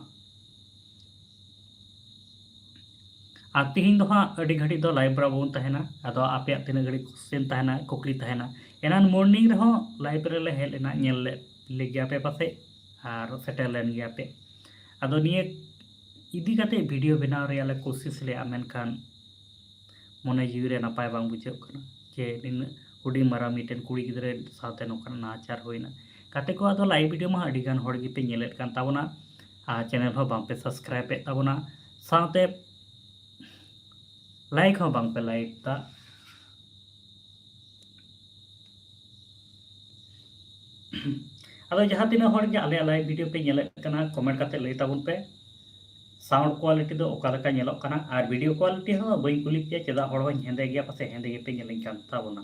ᱟᱨ ᱛᱤᱦᱤᱧ ᱫᱚ ᱦᱟᱸᱜ ᱟᱹᱰᱤ ᱜᱷᱟᱹᱲᱤᱡ ᱫᱚ live ᱨᱮ ᱵᱟᱵᱚᱱ ᱛᱟᱦᱮᱱᱟ᱾ ᱟᱫᱚ ᱟᱯᱮᱭᱟᱜ ᱛᱤᱱᱟᱹᱜ ᱜᱷᱟᱹᱲᱤᱡ question ᱛᱟᱦᱮᱱᱟ, ᱠᱩᱠᱞᱤ ᱛᱟᱦᱮᱱᱟ, ᱮᱱᱟᱱ morning ᱨᱮᱦᱚᱸ live ᱨᱮᱞᱮ ᱦᱮᱡ ᱞᱮᱱᱟ, ᱧᱮᱞ ᱞᱮᱫ ᱞᱮ ᱜᱮᱭᱟ ᱯᱮ ᱯᱟᱥᱮᱡ, ᱟᱨ ᱥᱮᱴᱮᱨ ᱞᱮᱱ ᱜᱮᱭᱟ ᱯᱮ᱾ ᱟᱫᱚ ᱱᱤᱭᱟᱹ ᱤᱫᱤ ᱠᱟᱛᱮ video ᱵᱮᱱᱟᱣ ᱨᱮᱭᱟᱜ ᱞᱮ ᱠᱳᱥᱤᱥ ᱞᱮᱜᱼᱟ, ᱢᱮᱱᱠᱷᱟᱱ ᱢᱚᱱᱮ ᱡᱤᱣᱤ ᱨᱮ ᱱᱟᱯᱟᱭ ᱵᱟᱝ ᱵᱩᱡᱷᱟᱹᱜ ᱠᱟᱱᱟ ᱡᱮ ᱱᱤᱱᱟᱹᱜ ᱦᱩᱰᱤᱧ ᱢᱟᱨᱟᱝ ᱢᱤᱫᱴᱮᱱ ᱠᱩᱲᱤ ᱜᱤᱫᱽᱨᱟᱹ ᱥᱟᱶᱛᱮ ᱱᱚᱝᱠᱟᱱᱟᱜ ᱱᱟᱦᱟᱪᱟᱨ ᱦᱩᱭᱱᱟ᱾ ᱜᱟᱛᱮ ᱠᱚ, ᱟᱫᱚ live video ᱢᱟ ᱟᱹᱰᱤ ᱜᱟᱱ ᱦᱚᱲ ᱜᱮᱯᱮ ᱧᱮᱞᱮᱫ ᱠᱟᱱ ᱛᱟᱵᱚᱱᱟ, ᱟᱨ channel ᱦᱚᱸ ᱵᱟᱝᱯᱮ subscribe ᱮᱫ ᱛᱟᱵᱚᱱᱟ, ᱥᱟᱶᱛᱮ like ᱦᱚᱸ ᱵᱟᱝᱯᱮ like ᱫᱟ᱾ ᱟᱫᱚ ᱡᱟᱦᱟᱸ ᱛᱤᱱᱟᱹᱜ ᱦᱚᱲ ᱜᱮ ᱟᱞᱮᱭᱟᱜ live video ᱯᱮ ᱧᱮᱞᱮᱫ ᱠᱟᱱᱟ, comment ᱠᱟᱛᱮ ᱞᱟᱹᱭ ᱛᱟᱵᱚᱱ ᱯᱮ, sound quality ᱫᱚ ᱚᱠᱟ ᱞᱮᱠᱟ ᱧᱮᱞᱚᱜ ᱠᱟᱱᱟ᱾ ᱟᱨ video quality ᱦᱚᱸ ᱵᱟᱹᱧ ᱠᱩᱞᱤ ᱯᱮᱭᱟ, ᱪᱮᱫᱟᱜ ᱦᱚᱲ ᱦᱚᱸᱧ ᱦᱮᱸᱫᱮ ᱜᱮᱭᱟ, ᱯᱟᱥᱮᱡ ᱦᱮᱸᱫᱮ ᱜᱮᱯᱮ ᱧᱮᱞᱤᱧ ᱠᱟᱱ ᱛᱟᱵᱚᱱᱟ᱾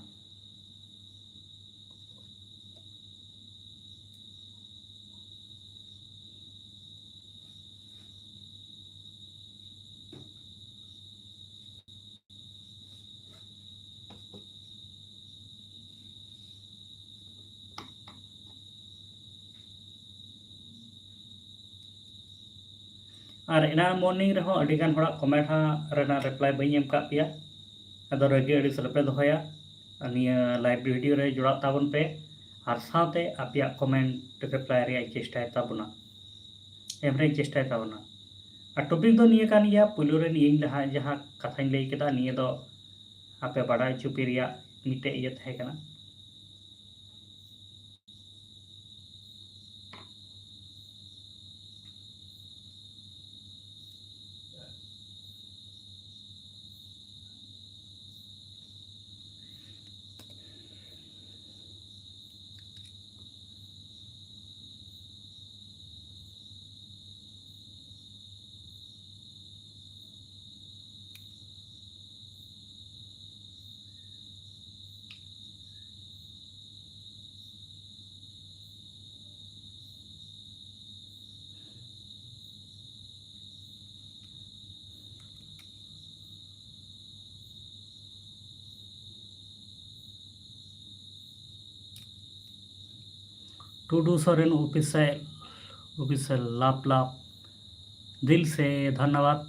ᱟᱨ ᱮᱱᱟᱱ morning ᱨᱮᱦᱚᱸ ᱟᱹᱰᱤ ᱜᱟᱱ ᱦᱚᱲᱟᱜ comment ᱦᱟᱸᱜ ᱨᱮᱱᱟᱜ reply ᱵᱟᱹᱧ ᱮᱢ ᱠᱟᱜ ᱯᱮᱭᱟ᱾ ᱟᱫᱚ ᱨᱟᱹᱜᱤ ᱟᱹᱲᱤᱥ ᱟᱞᱚᱯᱮ ᱫᱚᱦᱚᱭᱟ᱾ ᱟᱨ ᱱᱤᱭᱟᱹ live video ᱨᱮ ᱡᱚᱲᱟᱜ ᱛᱟᱵᱚᱱ ᱯᱮ᱾ ᱟᱨ ᱥᱟᱶᱛᱮ ᱟᱯᱮᱭᱟᱜ comment reply ᱨᱮᱭᱟᱜ ᱤᱧ ᱪᱮᱥᱴᱟᱭ ᱛᱟᱵᱚᱱᱟ, ᱮᱢ ᱨᱮᱭᱟᱜ ᱤᱧ ᱪᱮᱥᱴᱟᱭ ᱛᱟᱵᱚᱱᱟ᱾ ᱟᱨ topic ᱫᱚ ᱱᱤᱭᱟᱹ ᱠᱟᱱ ᱜᱮᱭᱟ, ᱯᱩᱭᱞᱩ ᱨᱮ ᱱᱤᱭᱟᱹᱧ ᱞᱟᱦᱟ ᱡᱟᱦᱟᱸ ᱠᱟᱛᱷᱟᱧ ᱞᱟᱹᱭ ᱠᱮᱫᱟ, ᱱᱤᱭᱟᱹ ᱫᱚ ᱟᱯᱮ ᱵᱟᱰᱟᱭ ᱦᱚᱪᱚ ᱯᱮ ᱨᱮᱭᱟᱜ ᱢᱤᱫᱴᱮᱡ ᱤᱭᱟᱹ ᱛᱟᱦᱮᱸ ᱠᱟᱱᱟ᱾ ᱴᱩᱰᱩ ᱥᱚᱨᱮᱱ official, official ᱞᱟᱯ ᱞᱟᱯ ᱫᱤᱞ ᱥᱮ ᱫᱷᱚᱱᱱᱚᱵᱟᱫᱽ᱾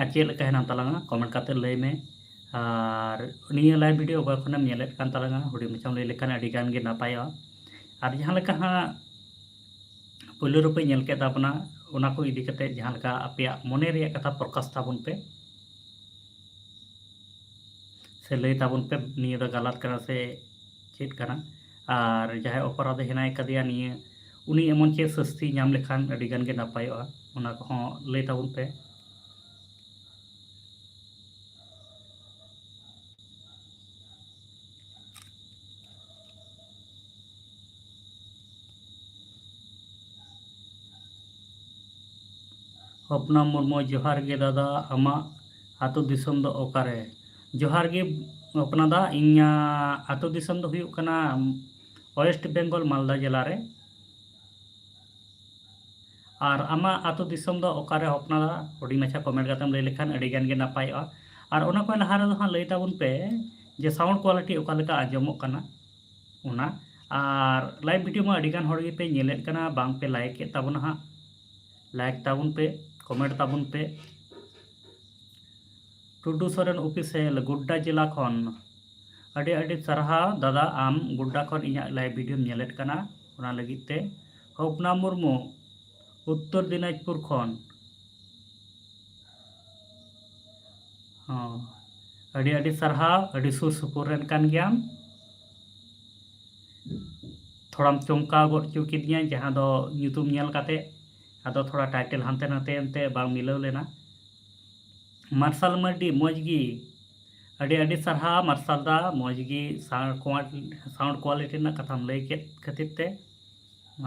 ᱟᱨ ᱪᱮᱫ ᱞᱮᱠᱟ ᱦᱮᱱᱟᱜ ᱛᱟᱞᱟᱝᱟ, comment ᱠᱟᱛᱮ ᱞᱟᱹᱭ ᱢᱮ᱾ ᱟᱨ ᱱᱤᱭᱟᱹ live video ᱚᱠᱟ ᱠᱷᱚᱱᱮᱢ ᱧᱮᱞᱮᱫ ᱠᱟᱱ ᱛᱟᱞᱟᱝᱟ, ᱦᱩᱰᱤᱧ ᱢᱟᱪᱷᱟᱢ ᱞᱟᱹᱭ ᱞᱮᱠᱷᱟᱱ ᱟᱹᱰᱤ ᱜᱟᱱ ᱜᱮ ᱱᱟᱯᱟᱭᱚᱜᱼᱟ᱾ ᱟᱨ ᱡᱟᱦᱟᱸ ᱞᱮᱠᱟ ᱦᱟᱸᱜ ᱯᱳᱭᱞᱳ ᱨᱮᱯᱮ ᱧᱮᱞ ᱠᱮᱫ ᱛᱟᱵᱚᱱᱟ, ᱚᱱᱟ ᱠᱚ ᱤᱫᱤ ᱠᱟᱛᱮ ᱡᱟᱦᱟᱸ ᱞᱮᱠᱟ ᱟᱯᱮᱭᱟᱜ ᱢᱚᱱᱮ ᱨᱮᱭᱟᱜ ᱠᱟᱛᱷᱟ ᱯᱨᱚᱠᱟᱥ ᱛᱟᱵᱚᱱ ᱯᱮ, ᱥᱮ ᱞᱟᱹᱭ ᱛᱟᱵᱚᱱ ᱯᱮ, ᱱᱤᱭᱟᱹ ᱫᱚ ᱜᱟᱞᱟᱛ ᱠᱟᱱᱟ ᱥᱮ ᱪᱮᱫ ᱠᱟᱱᱟ᱾ ᱟᱨ ᱡᱟᱦᱟᱸᱭ ᱚᱯᱚᱨᱟᱫᱷ ᱦᱮᱱᱟᱭ ᱠᱟᱫᱮᱭᱟ ᱱᱤᱭᱟᱹ, ᱩᱱᱤ ᱮᱢᱚᱱ ᱪᱮᱫ ᱥᱟᱹᱥᱛᱤ ᱧᱟᱢ ᱞᱮᱠᱷᱟᱱ ᱟᱹᱰᱤ ᱜᱟᱱ ᱜᱮ ᱱᱟᱯᱟᱭᱚᱜᱼᱟ, ᱚᱱᱟ ᱠᱚᱦᱚᱸ ᱞᱟᱹᱭ ᱛᱟᱵᱚᱱ ᱯᱮ᱾ ᱦᱚᱯᱱᱟ ᱢᱩᱨᱢᱩ, ᱡᱚᱦᱟᱨ ᱜᱮ ᱫᱟᱫᱟ, ᱟᱢᱟᱜ ᱟᱹᱛᱩ ᱫᱤᱥᱚᱢ ᱫᱚ ᱚᱠᱟᱨᱮ? ᱡᱚᱦᱟᱨ ᱜᱮ ᱦᱚᱯᱱᱟ ᱫᱟ, ᱤᱧᱟᱹᱜ ᱟᱹᱛᱩ ᱫᱤᱥᱚᱢ ᱫᱚ ᱦᱩᱭᱩᱜ ᱠᱟᱱᱟ West Bengal, ᱢᱟᱞᱫᱟ ᱡᱮᱞᱟ ᱨᱮ᱾ ᱟᱨ ᱟᱢᱟᱜ ᱟᱹᱛᱩ ᱫᱤᱥᱚᱢ ᱫᱚ ᱚᱠᱟᱨᱮ ᱦᱚᱯᱱᱟ ᱫᱟ? ᱦᱩᱰᱤᱧ ᱢᱟᱪᱷᱟ comment ᱠᱟᱛᱮᱢ ᱞᱟᱹᱭ ᱞᱮᱠᱷᱟᱱ ᱟᱹᱰᱤ ᱜᱟᱱ ᱜᱮ ᱱᱟᱯᱟᱭᱚᱜᱼᱟ᱾ ᱟᱨ ᱚᱱᱟ ᱠᱚ ᱞᱟᱦᱟ ᱨᱮᱫᱚ ᱦᱟᱸᱜ ᱞᱟᱹᱭ ᱛᱟᱵᱚᱱ ᱯᱮ ᱡᱮ sound quality ᱚᱠᱟ ᱞᱮᱠᱟ ᱟᱸᱡᱚᱢᱚᱜ ᱠᱟᱱᱟ ᱚᱱᱟ᱾ ᱟᱨ live video ᱢᱟ ᱟᱹᱰᱤ ᱜᱟᱱ ᱦᱚᱲ ᱜᱮᱯᱮ ᱧᱮᱞᱮᱫ ᱠᱟᱱᱟ, ᱵᱟᱝ ᱯᱮ like ᱮᱫ ᱛᱟᱵᱚᱱᱟ ᱦᱟᱸᱜ᱾ Like ᱛᱟᱵᱚᱱ ᱯᱮ, comment ᱛᱟᱵᱚᱱ ᱯᱮ᱾ ᱴᱩᱰᱩ ᱥᱚᱨᱮᱱ official ᱜᱳᱰᱰᱟ ᱡᱮᱞᱟ ᱠᱷᱚᱱ ᱟᱹᱰᱤ ᱟᱹᱰᱤ ᱥᱟᱨᱦᱟᱣ ᱫᱟᱫᱟ, ᱟᱢ ᱜᱳᱰᱰᱟ ᱠᱷᱚᱱ ᱤᱧᱟᱹᱜ live video ᱧᱮᱞᱮᱫ ᱠᱟᱱᱟ, ᱚᱱᱟ ᱞᱟᱹᱜᱤᱫ ᱛᱮ᱾ ᱦᱚᱯᱱᱟ ᱢᱩᱨᱢᱩ, ᱩᱛᱛᱚᱨ ᱫᱤᱱᱟᱡᱽᱯᱩᱨ ᱠᱷᱚᱱ᱾ ᱦᱚᱸ, ᱟᱹᱰᱤ ᱟᱹᱰᱤ ᱥᱟᱨᱦᱟᱣ, ᱟᱹᱰᱤ ᱥᱩᱨ ᱥᱩᱯᱩᱨ ᱨᱮᱱ ᱠᱟᱱ ᱜᱮᱭᱟᱢ᱾ ᱛᱷᱚᱲᱟᱢ ᱪᱚᱢᱠᱟᱣ ᱜᱚᱫ ᱦᱚᱪᱚ ᱠᱤᱫᱤᱧᱟ, ᱡᱟᱦᱟᱸ ᱫᱚ ᱧᱩᱛᱩᱢ ᱧᱮᱞ ᱠᱟᱛᱮ, ᱟᱫᱚ ᱛᱷᱚᱲᱟ title ᱦᱟᱱᱛᱮ ᱱᱟᱛᱮ ᱮᱱᱛᱮ ᱵᱟᱝ ᱢᱤᱞᱟᱹᱣ ᱞᱮᱱᱟ᱾ ᱢᱟᱨᱥᱟᱞ ᱢᱟᱨᱰᱤ, ᱢᱚᱡᱽ ᱜᱮ, ᱟᱹᱰᱤ ᱟᱹᱰᱤ ᱥᱟᱨᱦᱟᱣ ᱢᱟᱨᱥᱟᱞ ᱫᱟ, ᱢᱚᱡᱽ ᱜᱮ sound qual-, sound quality ᱨᱮᱱᱟᱜ ᱠᱟᱛᱷᱟᱢ ᱞᱟᱹᱭ ᱠᱮᱫ ᱠᱷᱟᱹᱛᱤᱨ ᱛᱮ᱾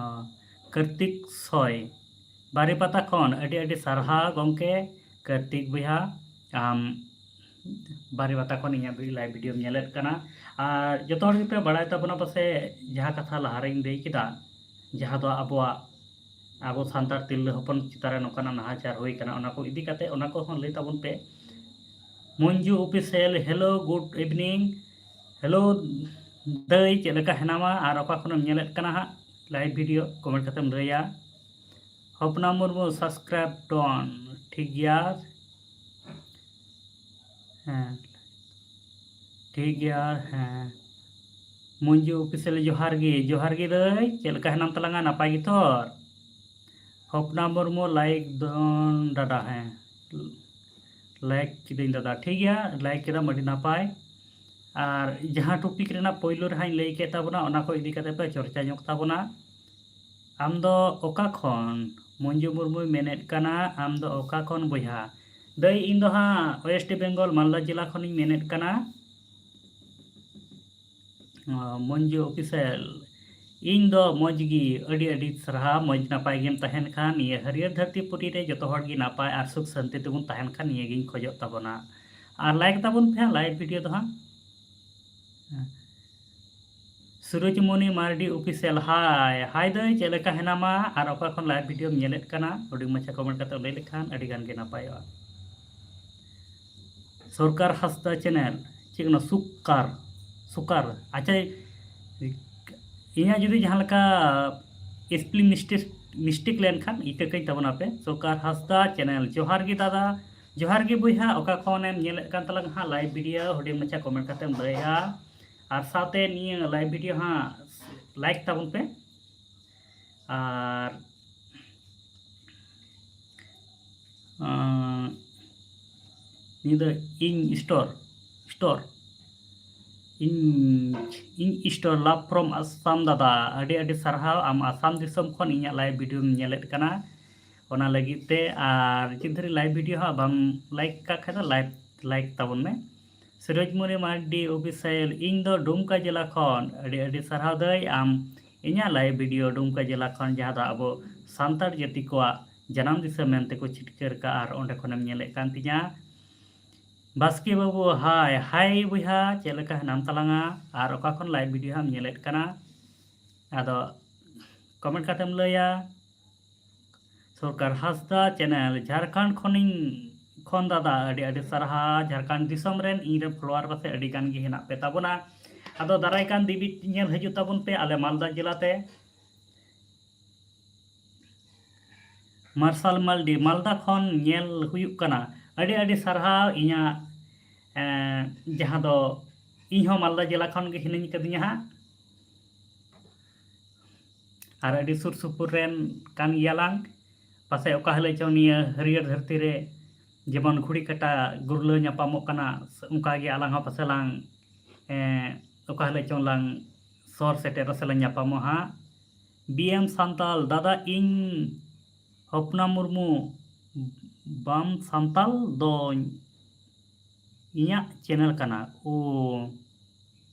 ᱚ, ᱠᱟᱨᱛᱤᱠ ᱥᱚᱭ, ᱵᱟᱨᱤᱯᱟᱛᱟ ᱠᱷᱚᱱ ᱟᱹᱰᱤ ᱟᱹᱰᱤ ᱥᱟᱨᱦᱟᱣ ᱜᱚᱢᱠᱮ ᱠᱟᱨᱛᱤᱠ ᱵᱚᱭᱦᱟ, ᱟᱢ ᱵᱟᱨᱤᱯᱟᱛᱟ ᱠᱷᱚᱱ ᱤᱧᱟᱹᱜ ᱵᱷᱤ-, live videoᱢ ᱧᱮᱞᱮᱫ ᱠᱟᱱᱟ᱾ ᱟᱨ ᱡᱚᱛᱚ ᱦᱚᱲ ᱜᱮᱯᱮ ᱵᱟᱲᱟᱭ ᱛᱟᱵᱚᱱᱟ ᱯᱟᱥᱮᱡ ᱡᱟᱦᱟᱸ ᱠᱟᱛᱷᱟ ᱞᱟᱦᱟᱨᱮᱧ ᱞᱟᱹᱭ ᱠᱮᱫᱟ, ᱡᱟᱦᱟᱸ ᱫᱚ ᱟᱵᱚᱣᱟᱜ, ᱟᱵᱚ ᱥᱟᱱᱛᱟᱲ ᱛᱤᱨᱞᱟᱹ ᱦᱚᱯᱚᱱ ᱪᱮᱛᱟᱱ ᱨᱮ ᱱᱚᱝᱠᱟᱱᱟᱜ ᱱᱟᱦᱟᱪᱟᱨ ᱦᱩᱭ ᱠᱟᱱᱟ, ᱚᱱᱟ ᱠᱚ ᱤᱫᱤ ᱠᱟᱛᱮ ᱚᱱᱟ ᱠᱚᱦᱚᱸ ᱞᱟᱹᱭ ᱛᱟᱵᱚᱱ ᱯᱮ᱾ Manju Official, hello, good evening. Hello ᱫᱟᱹᱭ, ᱪᱮᱫ ᱞᱮᱠᱟ ᱦᱮᱱᱟᱢᱟ ᱟᱨ ᱚᱠᱟ ᱠᱷᱚᱱᱮᱢ ᱧᱮᱞᱮᱫ ᱠᱟᱱᱟ ᱦᱟᱸᱜ live video? Comment ᱠᱟᱛᱮᱢ ᱞᱟᱹᱭᱟ᱾ ᱦᱚᱯᱱᱟ ᱢᱩᱨᱢᱩ, subscribe done, ᱴᱷᱤᱠ ᱜᱮᱭᱟ᱾ ᱦᱮᱸ, ᱴᱷᱤᱠ ᱜᱮᱭᱟ᱾ ᱦᱮᱸ, ᱢᱚᱧᱡᱩ Official, ᱡᱚᱦᱟᱨ ᱜᱮ, ᱡᱚᱦᱟᱨ ᱜᱮ ᱫᱟᱹᱭ, ᱪᱮᱫ ᱞᱮᱠᱟ ᱦᱮᱱᱟᱢ ᱛᱟᱞᱟᱝᱟ? ᱱᱟᱯᱟᱭ ᱜᱮᱛᱚ? ᱦᱚᱯᱱᱟ ᱢᱩᱨᱢᱩ, like done ᱫᱟᱫᱟ᱾ ᱦᱮᱸ, like ᱠᱤᱫᱟᱹᱧ ᱫᱟᱫᱟ, ᱴᱷᱤᱠ ᱜᱮᱭᱟ, like ᱠᱮᱫᱟᱢ, ᱟᱹᱰᱤ ᱱᱟᱯᱟᱭ᱾ ᱟᱨ ᱡᱟᱦᱟᱸ topic ᱨᱮᱱᱟᱜ ᱯᱳᱭᱞᱳ ᱨᱮᱦᱟᱸᱜ ᱤᱧ ᱞᱟᱹᱭ ᱠᱮᱫ ᱛᱟᱵᱚᱱᱟ, ᱚᱱᱟ ᱠᱚ ᱤᱫᱤ ᱠᱟᱛᱮ ᱯᱮ ᱪᱚᱨᱪᱟ ᱧᱚᱜ ᱛᱟᱵᱚᱱᱟ᱾ ᱟᱢ ᱫᱚ ᱚᱠᱟ ᱠᱷᱚᱱ? ᱢᱚᱧᱡᱩ ᱢᱩᱨᱢᱩᱭ ᱢᱮᱱᱮᱫ ᱠᱟᱱᱟ, ᱟᱢ ᱫᱚ ᱚᱠᱟ ᱠᱷᱚᱱ ᱵᱚᱭᱦᱟ? ᱫᱟᱹᱭ, ᱤᱧ ᱫᱚ ᱦᱟᱸᱜ West Bengal, ᱢᱟᱞᱫᱟ ᱡᱮᱞᱟ ᱠᱷᱚᱱᱤᱧ ᱢᱮᱱᱮᱫ ᱠᱟᱱᱟ᱾ ᱚ, ᱢᱚᱧᱡᱩ Official, ᱤᱧ ᱫᱚ ᱢᱚᱡᱽ ᱜᱮ, ᱟᱹᱰᱤ ᱟᱹᱰᱤ ᱥᱟᱨᱦᱟᱣ᱾ ᱢᱚᱡᱽ ᱱᱟᱯᱟᱭ ᱜᱮᱢ ᱛᱟᱦᱮᱱ ᱠᱷᱟᱱ, ᱱᱤᱭᱟᱹ ᱦᱟᱹᱨᱭᱟᱹᱲ ᱫᱷᱟᱹᱨᱛᱤ ᱯᱩᱨᱤ ᱨᱮ ᱡᱚᱛᱚ ᱦᱚᱲ ᱜᱮ ᱱᱟᱯᱟᱭ ᱟᱨ ᱥᱩᱠ ᱥᱟᱱᱛᱤ ᱛᱮᱵᱚᱱ ᱛᱟᱦᱮᱱ ᱠᱷᱟᱱ, ᱱᱤᱭᱟᱹ ᱜᱤᱧ ᱠᱷᱚᱡᱚᱜ ᱛᱟᱵᱚᱱᱟ᱾ ᱟᱨ like ᱛᱟᱵᱚᱱ ᱯᱮ ᱦᱟᱸᱜ live video ᱫᱚ ᱦᱟᱸᱜ᱾ ᱥᱩᱨᱚᱡᱽᱢᱚᱱᱤ ᱢᱟᱨᱰᱤ Official, hi, hi ᱫᱟᱹᱭ, ᱪᱮᱫ ᱞᱮᱠᱟ ᱦᱮᱱᱟᱢᱟ ᱟᱨ ᱚᱠᱟ ᱠᱷᱚᱱ live videoᱢ ᱧᱮᱞᱮᱫ ᱠᱟᱱᱟ? ᱦᱩᱰᱤᱧ ᱢᱟᱪᱷᱟ comment ᱠᱟᱛᱮ ᱞᱟᱹᱭ ᱞᱮᱠᱷᱟᱱ ᱟᱹᱰᱤ ᱜᱟᱱ ᱜᱮ ᱱᱟᱯᱟᱭᱚᱜᱼᱟ᱾ ᱥᱚᱨᱠᱟᱨ ᱦᱟᱸᱥᱫᱟ channel, ᱪᱮᱫ ᱠᱟᱱᱟ? ᱥᱩᱠᱟᱨ, ᱥᱩᱠᱟᱨ, ᱟᱪᱪᱷᱟ, ᱤᱧᱟᱹᱜ ᱡᱩᱫᱤ ᱡᱟᱦᱟᱸ ᱞᱮᱠᱟ spelling mistake, mistake ᱞᱮᱱᱠᱷᱟᱱ ᱤᱠᱟᱹ ᱠᱟᱹᱧ ᱛᱟᱵᱚᱱᱟ ᱯᱮ᱾ ᱥᱚᱨᱠᱟᱨ ᱦᱟᱸᱥᱫᱟ channel, ᱡᱚᱦᱟᱨ ᱜᱮ ᱫᱟᱫᱟ, ᱡᱚᱦᱟᱨ ᱜᱮ ᱵᱚᱭᱦᱟ, ᱚᱠᱟ ᱠᱷᱚᱱᱮᱢ ᱧᱮᱞᱮᱫ ᱠᱟᱱ ᱛᱟᱞᱟᱝ ᱦᱟᱸᱜ live video, ᱦᱩᱰᱤᱧ ᱢᱟᱪᱷᱟ comment ᱠᱟᱛᱮᱢ ᱞᱟᱹᱭᱟ᱾ ᱟᱨ ᱥᱟᱶᱛᱮ ᱱᱤᱭᱟᱹ live video ᱦᱟᱸᱜ like ᱛᱟᱵᱚᱱ ᱯᱮ᱾ ᱟᱨ, ᱟᱸ, ᱱᱤᱭᱟᱹ ᱫᱚ ᱤᱧ store, store, ᱤᱧ, ᱤᱧ store, love from Assam ᱫᱟᱫᱟ, ᱟᱹᱰᱤ ᱟᱹᱰᱤ ᱥᱟᱨᱦᱟᱣ, ᱟᱢ ᱟᱥᱟᱢ ᱫᱤᱥᱚᱢ ᱠᱷᱚᱱ ᱤᱧᱟᱹᱜ live videoᱢ ᱧᱮᱞᱮᱫ ᱠᱟᱱᱟ᱾ ᱚᱱᱟ ᱞᱟᱹᱜᱤᱫ ᱛᱮ, ᱟᱨ ᱪᱮᱫ ᱫᱷᱟᱹᱨᱤᱡ live video ᱦᱟᱸᱜ ᱵᱟᱢ like ᱠᱟᱜ ᱠᱷᱟᱡ ᱫᱚ like, like ᱛᱟᱵᱚᱱ ᱢᱮ᱾ ᱥᱤᱨᱳᱡᱽ ᱢᱩᱱᱤ ᱢᱟᱨᱰᱤ official, ᱤᱧ ᱫᱚ ᱰᱩᱢᱠᱟ ᱡᱮᱞᱟ ᱠᱷᱚᱱ, ᱟᱹᱰᱤ ᱟᱹᱰᱤ ᱥᱟᱨᱦᱟᱣ ᱫᱟᱹᱭ ᱟᱢ ᱤᱧᱟᱹᱜ live video ᱰᱩᱢᱠᱟ ᱡᱮᱞᱟ ᱠᱷᱚᱱ, ᱡᱟᱦᱟᱸ ᱫᱚ ᱟᱵᱚ ᱥᱟᱱᱛᱟᱲ ᱡᱟᱹᱛᱤ ᱠᱚᱣᱟᱜ ᱡᱟᱱᱟᱢ ᱫᱤᱥᱚᱢ ᱢᱮᱱᱛᱮ ᱠᱚ ᱪᱷᱤᱴᱠᱟᱹᱨ ᱠᱟᱜᱼᱟ, ᱟᱨ ᱚᱸᱰᱮ ᱠᱷᱚᱱᱮᱢ ᱧᱮᱞᱮᱫ ᱠᱟᱱ ᱛᱤᱧᱟ᱾ ᱵᱟᱥᱠᱮ ᱵᱟᱹᱵᱩ, ᱦᱟᱭ, ᱦᱟᱭ ᱵᱚᱭᱦᱟ, ᱪᱮᱫ ᱞᱮᱠᱟ ᱦᱮᱱᱟᱢ ᱛᱟᱞᱟᱝᱟ? ᱟᱨ ᱚᱠᱟ ᱠᱷᱚᱱ live video ᱦᱟᱸᱜ ᱮᱢ ᱧᱮᱞᱮᱫ ᱠᱟᱱᱟ? ᱟᱫᱚ comment ᱠᱟᱛᱮᱢ ᱞᱟᱹᱭᱟ᱾ ᱥᱚᱨᱠᱟᱨ ᱦᱟᱸᱥᱫᱟ channel, ᱡᱷᱟᱲᱠᱷᱚᱸᱰ ᱠᱷᱚᱱᱤᱧ, ᱠᱷᱚᱱ ᱫᱟᱫᱟ, ᱟᱹᱰᱤ ᱟᱹᱰᱤ ᱥᱟᱨᱦᱟᱣ᱾ ᱡᱷᱟᱲᱠᱷᱚᱸᱰ ᱫᱤᱥᱚᱢ ᱨᱮᱱ ᱤᱧ ᱨᱮᱱ follower ᱯᱟᱥᱮ ᱟᱹᱰᱤ ᱜᱟᱱ ᱜᱮ ᱦᱮᱱᱟᱜ ᱯᱮ ᱛᱟᱵᱚᱱᱟ᱾ ᱟᱫᱚ ᱫᱟᱨᱟᱭ ᱠᱟᱱ ᱫᱮᱵᱤ ᱧᱮᱞ ᱦᱤᱡᱩᱜ ᱛᱟᱵᱚᱱ ᱯᱮ ᱟᱞᱮ ᱢᱟᱞᱫᱟ ᱡᱮᱞᱟ ᱛᱮ᱾ ᱢᱟᱨᱥᱟᱞ ᱢᱟᱞᱰᱤ, ᱢᱟᱞᱫᱟ ᱠᱷᱚᱱ ᱧᱮᱞ ᱦᱩᱭᱩᱜ ᱠᱟᱱᱟ᱾ ᱟᱹᱰᱤ ᱟᱹᱰᱤ ᱥᱟᱨᱦᱟᱣ᱾ ᱤᱧᱟᱹᱜ, ᱮᱸ, ᱡᱟᱦᱟᱸ ᱫᱚ ᱤᱧ ᱦᱚᱸ ᱢᱟᱞᱫᱟ ᱡᱮᱞᱟ ᱠᱷᱚᱱ ᱜᱮ ᱦᱤᱱᱟᱹᱧ ᱠᱟᱹᱫᱤᱧᱟ ᱦᱟᱸᱜ᱾ ᱟᱨ ᱟᱹᱰᱤ ᱥᱩᱨ ᱥᱩᱯᱩᱨ ᱨᱮᱱ ᱠᱟᱱ ᱜᱮᱭᱟᱞᱟᱝ᱾ ᱯᱟᱥᱮᱡ ᱚᱠᱟ ᱦᱤᱞᱳᱜ ᱪᱚᱝ ᱱᱤᱭᱟᱹ ᱦᱟᱹᱨᱭᱟᱹᱲ ᱫᱷᱟᱹᱨᱛᱤ ᱨᱮ ᱡᱮᱢᱚᱱ ᱜᱷᱩᱲᱤ ᱠᱟᱴᱟ ᱜᱩᱨᱞᱟᱹ ᱧᱟᱯᱟᱢᱚᱜ ᱠᱟᱱᱟ, ᱚᱱᱠᱟ ᱜᱮ ᱟᱞᱟᱝ ᱦᱚᱸ ᱯᱟᱥᱮ ᱞᱟᱝ, ᱮᱸ, ᱚᱠᱟ ᱦᱤᱞᱳᱜ ᱪᱚᱝ ᱞᱟᱝ ᱥᱚᱨ ᱥᱮᱴᱮᱨᱚᱜ ᱥᱮ ᱞᱟᱝ ᱧᱟᱯᱟᱢᱚᱜ ᱦᱟᱸᱜ᱾ ᱵᱤ ᱮᱢ ᱥᱟᱱᱛᱟᱞ, ᱫᱟᱫᱟ ᱤᱧ ᱦᱚᱯᱱᱟ ᱢᱩᱨᱢᱩ, ᱵᱟᱢ ᱥᱟᱱᱛᱟᱞ ᱫᱚᱧ ᱤᱧᱟᱹᱜ channel ᱠᱟᱱᱟ᱾ ᱳ,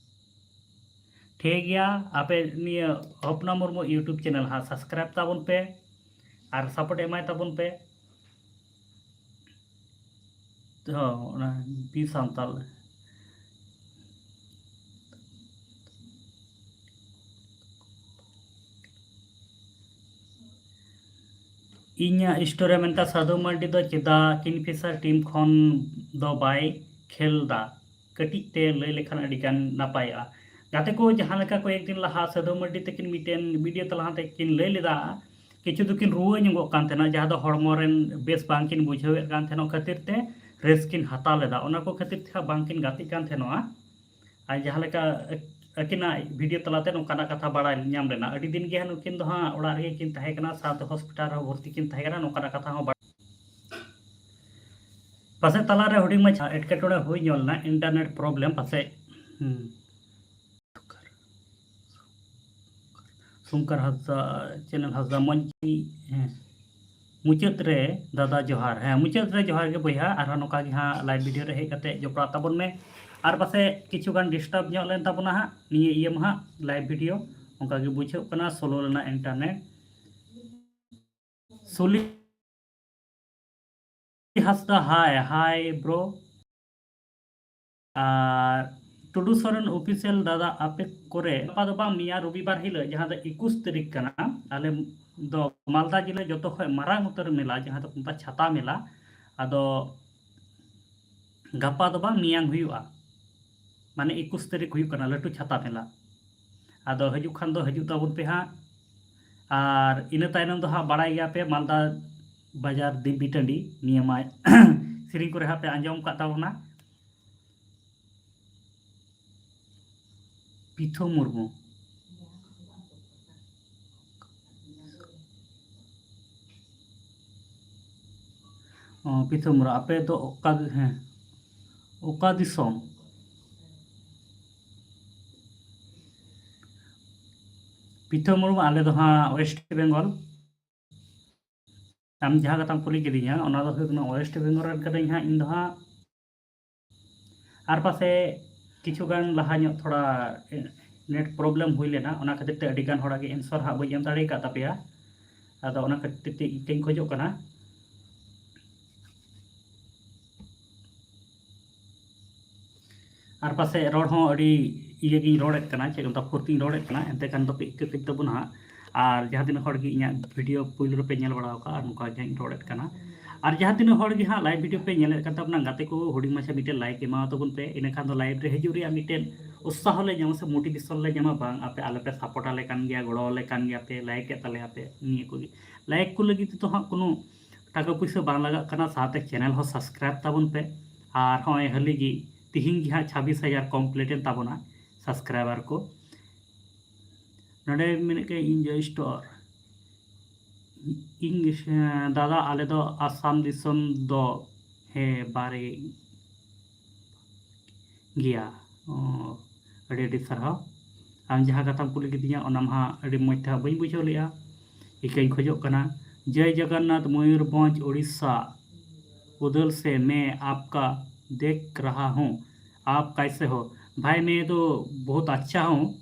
ᱴᱷᱤᱠ ᱜᱮᱭᱟ, ᱟᱯᱮ ᱱᱤᱭᱟᱹ ᱦᱚᱯᱱᱟ ᱢᱩᱨᱢᱩ YouTube channel ᱦᱟᱸᱜ subscribe ᱛᱟᱵᱚᱱ ᱯᱮ ᱟᱨ support ᱮᱢᱟᱭ ᱛᱟᱵᱚᱱ ᱯᱮ᱾ ᱛᱚ, ᱚᱱᱟ ᱵᱤ ᱥᱟᱱᱛᱟᱞ᱾ ᱤᱧᱟᱹᱜ store ᱨᱮ ᱢᱮᱱᱠᱷᱟᱱ ᱥᱟᱹᱫᱷᱩ ᱢᱟᱨᱰᱤ ᱫᱚ ᱪᱮᱫᱟᱜ Kingfisher team ᱠᱷᱚᱱ ᱫᱚ ᱵᱟᱭ ᱠᱷᱮᱞ ᱫᱟ? ᱠᱟᱹᱴᱤᱡ ᱛᱮ ᱞᱟᱹᱭ ᱞᱮᱠᱷᱟᱱ ᱟᱹᱰᱤ ᱜᱟᱱ ᱱᱟᱯᱟᱭᱚᱜᱼᱟ᱾ ᱜᱟᱛᱮ ᱠᱚ, ᱡᱟᱦᱟᱸ ᱞᱮᱠᱟ ᱠᱚᱭᱮᱠ ᱫᱤᱱ ᱞᱟᱦᱟ ᱥᱟᱹᱫᱷᱩ ᱢᱟᱨᱰᱤ ᱛᱟᱹᱠᱤᱱ ᱢᱤᱫᱴᱮᱱ video ᱛᱟᱞᱟ ᱛᱮ ᱠᱤᱱ ᱞᱟᱹᱭ ᱞᱮᱫᱟ, ᱠᱤᱪᱷᱩ ᱫᱚᱠᱤᱱ ᱨᱩᱣᱟᱹ ᱧᱚᱜᱚᱜ ᱠᱟᱱ ᱛᱟᱦᱮᱱᱟ, ᱡᱟᱦᱟᱸ ᱫᱚ ᱦᱚᱲᱢᱚ ᱨᱮᱱ ᱵᱮᱥ ᱵᱟᱝᱠᱤᱱ ᱵᱩᱡᱷᱟᱹᱣᱮᱫ ᱠᱟᱱ ᱛᱟᱦᱮᱱᱟ ᱠᱷᱟᱹᱛᱤᱨ ᱛᱮ ᱨᱮᱥᱴ ᱠᱤᱱ ᱦᱟᱛᱟᱣ ᱞᱮᱫᱟ, ᱚᱱᱟ ᱠᱚ ᱠᱷᱟᱹᱛᱤᱨ ᱛᱮ ᱦᱟᱸᱜ ᱵᱟᱝᱠᱤᱱ ᱜᱟᱛᱮᱜ ᱠᱟᱱ ᱛᱟᱦᱮᱱᱚᱜᱼᱟ᱾ ᱟᱨ ᱡᱟᱦᱟᱸ ᱞᱮᱠᱟ ᱟᱹᱠᱤᱱᱟᱜ ᱵᱷᱤᱰᱤᱭᱳ ᱛᱟᱞᱟᱛᱮ ᱱᱚᱝᱠᱟᱱᱟᱜ ᱠᱟᱛᱷᱟ ᱵᱟᱲᱟᱭ ᱧᱟᱢ ᱞᱮᱱᱟ, ᱟᱹᱰᱤ ᱫᱤᱱ ᱜᱮ ᱱᱩᱠᱤᱱ ᱫᱚ ᱦᱟᱸᱜ ᱚᱲᱟᱜ ᱨᱮᱜᱮ ᱠᱤᱱ ᱛᱟᱦᱮᱸ ᱠᱟᱱᱟ, ᱥᱟᱶᱛᱮ ᱦᱚᱥᱯᱤᱴᱟᱞ ᱨᱮᱦᱚᱸ ᱵᱷᱚᱨᱛᱤ ᱠᱤᱱ ᱛᱟᱦᱮᱸ ᱠᱟᱱᱟ, ᱱᱚᱝᱠᱟᱱᱟᱜ ᱠᱟᱛᱷᱟ ᱦᱚᱸ ᱵᱟᱲᱟᱭ᱾ ᱯᱟᱥᱮᱡ ᱛᱟᱞᱟᱨᱮ ᱦᱩᱰᱤᱧ ᱢᱟᱪᱷᱟ ᱮᱴᱠᱮᱴᱚᱬᱮ ᱦᱩᱭ ᱧᱚᱜ ᱞᱮᱱᱟ, ᱤᱱᱴᱟᱨᱱᱮᱴ ᱯᱨᱚᱵᱞᱮᱢ ᱯᱟᱥᱮᱡ᱾ ᱦᱩᱸ᱾ ᱥᱚᱝᱠᱟᱨ ᱦᱟᱸᱥᱫᱟ, ᱪᱮᱱᱮᱞ ᱦᱟᱸᱥᱫᱟ, ᱢᱚᱡᱽ ᱜᱮ, ᱦᱮᱸ᱾ ᱢᱩᱪᱟᱹᱫ ᱨᱮ ᱫᱟᱫᱟ ᱡᱚᱦᱟᱨ᱾ ᱦᱮᱸ, ᱢᱩᱪᱟᱹᱫ ᱨᱮ ᱡᱚᱦᱟᱨ ᱜᱮ ᱵᱚᱭᱦᱟ᱾ ᱟᱨᱦᱚᱸ ᱱᱚᱝᱠᱟ ᱜᱮ ᱦᱟᱸᱜ ᱞᱟᱭᱤᱵᱷ ᱵᱷᱤᱰᱤᱭᱳ ᱨᱮ ᱦᱮᱡ ᱠᱟᱛᱮ ᱡᱚᱯᱲᱟᱣ ᱛᱟᱵᱚᱱ ᱢᱮ᱾ ᱟᱨ ᱯᱟᱥᱮᱡ ᱠᱤᱪᱷᱩ ᱜᱟᱱ ᱰᱤᱥᱴᱟᱵᱽ ᱧᱚᱜ ᱞᱮᱱ ᱛᱟᱵᱚᱱᱟ ᱦᱟᱸᱜ ᱱᱤᱭᱟᱹ ᱤᱭᱟᱹ ᱢᱟ ᱦᱟᱸᱜ ᱞᱟᱭᱤᱵᱷ ᱵᱷᱤᱰᱤᱭᱳ, ᱚᱱᱠᱟ ᱜᱮ ᱵᱩᱡᱷᱟᱹᱜ ᱠᱟᱱᱟ, ᱥᱞᱳ ᱞᱮᱱᱟ ᱤᱱᱴᱟᱨᱱᱮᱴ᱾ ᱥᱩᱞᱤ ᱦᱟᱸᱥᱫᱟ, ᱦᱟᱭ, ᱦᱟᱭ ᱵᱨᱳ᱾ ᱟᱨ ᱴᱩᱰᱩ ᱥᱚᱨᱮᱱ ᱚᱯᱷᱤᱥᱤᱭᱟᱞ ᱫᱟᱫᱟ, ᱟᱯᱮ ᱠᱚᱨᱮ ᱜᱟᱯᱟ ᱫᱚ ᱵᱟᱝ, ᱢᱮᱭᱟᱝ ᱨᱚᱵᱤᱵᱟᱨ ᱦᱤᱞᱳᱜ, ᱡᱟᱦᱟᱸ ᱫᱚ ᱮᱠᱩᱥ ᱛᱟᱹᱨᱤᱠᱷ ᱠᱟᱱᱟ, ᱟᱞᱮ ᱫᱚ ᱢᱟᱞᱫᱟ ᱡᱮᱞᱟ ᱡᱚᱛᱚ ᱠᱷᱚᱱ ᱢᱟᱨᱟᱝ ᱩᱛᱟᱹᱨ ᱢᱮᱞᱟ, ᱡᱟᱦᱟᱸ ᱫᱚᱠᱚ ᱢᱮᱛᱟᱜᱼᱟ ᱪᱷᱟᱛᱟ ᱢᱮᱞᱟ, ᱟᱫᱚ ᱜᱟᱯᱟ ᱫᱚ ᱵᱟᱝ, ᱢᱮᱭᱟᱝ ᱦᱩᱭᱩᱜᱼᱟ, ᱢᱟᱱᱮ ᱮᱠᱩᱥ ᱛᱟᱹᱨᱤᱠᱷ ᱦᱩᱭᱩᱜ ᱠᱟᱱᱟ ᱞᱟᱹᱴᱩ ᱪᱷᱟᱛᱟ ᱢᱮᱞᱟ᱾ ᱟᱫᱚ ᱦᱤᱡᱩᱜ ᱠᱷᱟᱱ ᱫᱚ ᱦᱤᱡᱩᱜ ᱛᱟᱵᱚᱱ ᱯᱮ ᱦᱟᱸᱜ᱾ ᱟᱨ ᱤᱱᱟᱹ ᱛᱟᱭᱱᱚᱢ ᱫᱚ ᱦᱟᱸᱜ ᱵᱟᱲᱟᱭ ᱜᱮᱭᱟ ᱯᱮ ᱢᱟᱞᱫᱟ ᱵᱟᱡᱟᱨ ᱫᱮᱵᱤ ᱴᱟᱺᱰᱤ, ᱱᱤᱭᱟᱹ ᱢᱟ ᱥᱮᱨᱮᱧ ᱠᱚᱨᱮ ᱦᱟᱸᱜ ᱯᱮ ᱟᱸᱡᱚᱢ ᱟᱠᱟᱫ ᱛᱟᱵᱚᱱᱟ᱾ ᱯᱤᱛᱷᱚ ᱢᱩᱨᱢᱩ᱾ ᱚ, ᱯᱤᱛᱷᱚ ᱢᱩᱨᱢᱩ, ᱟᱯᱮ ᱫᱚ ᱚᱠᱟ, ᱦᱮᱸ, ᱚᱠᱟ ᱫᱤᱥᱚᱢ? ᱯᱤᱛᱷᱚ ᱢᱩᱨᱢᱩ, ᱟᱞᱮ ᱫᱚ ᱦᱟᱸᱜ ᱳᱭᱮᱥᱴ ᱵᱮᱝᱜᱚᱞ᱾ ᱟᱢ ᱡᱟᱦᱟᱸ ᱠᱟᱛᱷᱟᱢ ᱠᱩᱞᱤ ᱠᱤᱫᱤᱧᱟ, ᱚᱱᱟ ᱫᱚ ᱦᱩᱭᱩᱜ ᱠᱟᱱᱟ ᱳᱭᱮᱥᱴ ᱵᱮᱝᱜᱚᱞ ᱨᱮᱱ ᱠᱟᱹᱱᱟᱹᱧ ᱦᱟᱸᱜ ᱤᱧ ᱫᱚ ᱦᱟᱸᱜ᱾ ᱟᱨ ᱯᱟᱥᱮ ᱠᱤᱪᱷᱩ ᱜᱟᱱ ᱞᱟᱦᱟ ᱧᱚᱜ ᱛᱷᱚᱲᱟ ᱱᱮᱴ ᱯᱨᱚᱵᱞᱮᱢ ᱦᱩᱭ ᱞᱮᱱᱟ, ᱚᱱᱟ ᱠᱷᱟᱹᱛᱤᱨ ᱛᱮ ᱟᱹᱰᱤ ᱜᱟᱱ ᱦᱚᱲᱟᱜ ᱜᱮ ᱮᱱᱥᱟᱨ ᱦᱟᱸᱜ ᱵᱟᱹᱧ ᱮᱢ ᱫᱟᱲᱮ ᱟᱠᱟᱫ ᱛᱟᱯᱮᱭᱟ᱾ ᱟᱫᱚ ᱚᱱᱟ ᱠᱷᱟᱹᱛᱤᱨ ᱛᱮ ᱤᱠᱟᱹᱧ ᱠᱷᱚᱡᱚᱜ ᱠᱟᱱᱟ᱾ ᱟᱨ ᱯᱟᱥᱮ ᱨᱚᱲ ᱦᱚᱸ ᱟᱹᱰᱤ ᱤᱭᱟᱹ ᱜᱤᱧ ᱨᱚᱲᱮᱫ ᱠᱟᱱᱟ, ᱪᱮᱫ ᱠᱚ ᱢᱮᱛᱟᱜᱼᱟ, ᱯᱷᱩᱨᱛᱤᱧ ᱨᱚᱲᱮᱫ ᱠᱟᱱᱟ, ᱮᱱᱛᱮ ᱠᱷᱟᱱ ᱫᱚᱯᱮ ᱤᱠᱟᱹ ᱠᱟᱹᱡ ᱛᱟᱵᱚᱱᱟ ᱦᱟᱸᱜ᱾ ᱟᱨ ᱡᱟᱦᱟᱸ ᱛᱤᱱᱟᱹᱜ ᱦᱚᱲ ᱜᱮ ᱤᱧᱟᱹᱜ video ᱯᱩᱭᱞᱩ ᱨᱮᱯᱮ ᱧᱮᱞ ᱵᱟᱲᱟ ᱟᱠᱟᱫᱼᱟ, ᱟᱨ ᱱᱚᱝᱠᱟ ᱜᱮ ᱦᱟᱸᱜ ᱤᱧ ᱨᱚᱲᱮᱫ ᱠᱟᱱᱟ᱾ ᱟᱨ ᱡᱟᱦᱟᱸ ᱛᱤᱱᱟᱹᱜ ᱦᱚᱲ ᱜᱮ ᱦᱟᱸᱜ live video ᱯᱮ ᱧᱮᱞᱮᱫ ᱠᱟᱱ ᱛᱟᱵᱚᱱᱟ, ᱜᱟᱛᱮ ᱠᱚ, ᱦᱩᱰᱤᱧ ᱢᱟᱪᱷᱟ ᱢᱤᱫᱴᱮᱱ like ᱮᱢᱟᱣ ᱛᱟᱵᱚᱱ ᱯᱮ, ᱤᱱᱟᱹᱠᱷᱟᱱ ᱫᱚ live ᱨᱮ ᱦᱤᱡᱩᱜ ᱨᱮᱭᱟᱜ ᱢᱤᱫᱴᱮᱱ ᱩᱛᱥᱟᱦᱚ ᱞᱮ ᱧᱟᱢᱟ ᱥᱮ motivation ᱞᱮ ᱧᱟᱢᱟ, ᱵᱟᱝ ᱟᱯᱮ ᱟᱞᱮ ᱯᱮ support ᱟᱞᱮ ᱠᱟᱱ ᱜᱮᱭᱟ, ᱜᱚᱲᱚ ᱟᱞᱮ ᱠᱟᱱ ᱜᱮᱭᱟ ᱯᱮ, like ᱮᱫ ᱛᱟᱞᱮᱭᱟ ᱯᱮ, ᱱᱤᱭᱟᱹ ᱠᱚᱜᱮ᱾ Like ᱠᱚ ᱞᱟᱹᱜᱤᱫ ᱛᱮᱫᱚ ᱦᱟᱸᱜ ᱠᱳᱱᱳ ᱴᱟᱠᱟ ᱯᱩᱭᱥᱟᱹ ᱵᱟᱝ ᱞᱟᱜᱟᱜ ᱠᱟᱱᱟ, ᱥᱟᱶᱛᱮ channel ᱦᱚᱸ subscribe ᱛᱟᱵᱚᱱ ᱯᱮ᱾ ᱟᱨ ᱦᱚᱸᱜᱼᱚᱭ ᱦᱟᱹᱞᱤ ᱜᱮ ᱛᱤᱦᱤᱧ ᱜᱮ ᱦᱟᱸᱜ ᱪᱷᱟᱵᱵᱤᱥ ᱦᱟᱡᱟᱨ complete ᱮᱱ ᱛᱟᱵᱚᱱᱟ subscriber ᱠᱚ᱾ ᱱᱚᱰᱮ ᱢᱮᱱᱮᱫ ᱠᱟᱱ enjoy store᱾ ᱤᱧ, ᱫᱟᱫᱟ, ᱟᱞᱮ ᱫᱚ ᱟᱥᱟᱢ ᱫᱤᱥᱚᱢ ᱫᱚ ᱦᱮᱸ ᱵᱟᱨᱮ ᱜᱮᱭᱟ᱾ ᱚ, ᱟᱹᱰᱤ ᱟᱹᱰᱤ ᱥᱟᱨᱦᱟᱣ᱾ ᱟᱢ ᱡᱟᱦᱟᱸ ᱠᱟᱛᱷᱟᱢ ᱠᱩᱞᱤ ᱠᱤᱫᱤᱧᱟ, ᱚᱱᱟ ᱢᱟ ᱦᱟᱸᱜ ᱟᱹᱰᱤ ᱢᱚᱡᱽ ᱛᱮ ᱦᱟᱸᱜ ᱵᱟᱹᱧ ᱵᱩᱡᱷᱟᱹᱣ ᱞᱮᱜᱼᱟ᱾ ᱤᱠᱟᱹᱧ ᱠᱷᱚᱡᱚᱜ ᱠᱟᱱᱟ, ᱡᱚᱭ ᱡᱚᱜᱚᱱᱱᱟᱛᱷ, ᱢᱚᱭᱩᱨᱵᱷᱚᱸᱡᱽ, ᱳᱰᱤᱥᱟ, उधर से मैं आपका देख रहा हूँ, आप कैसे हो? भाई, मैं तो बहुत अच्छा हूँ।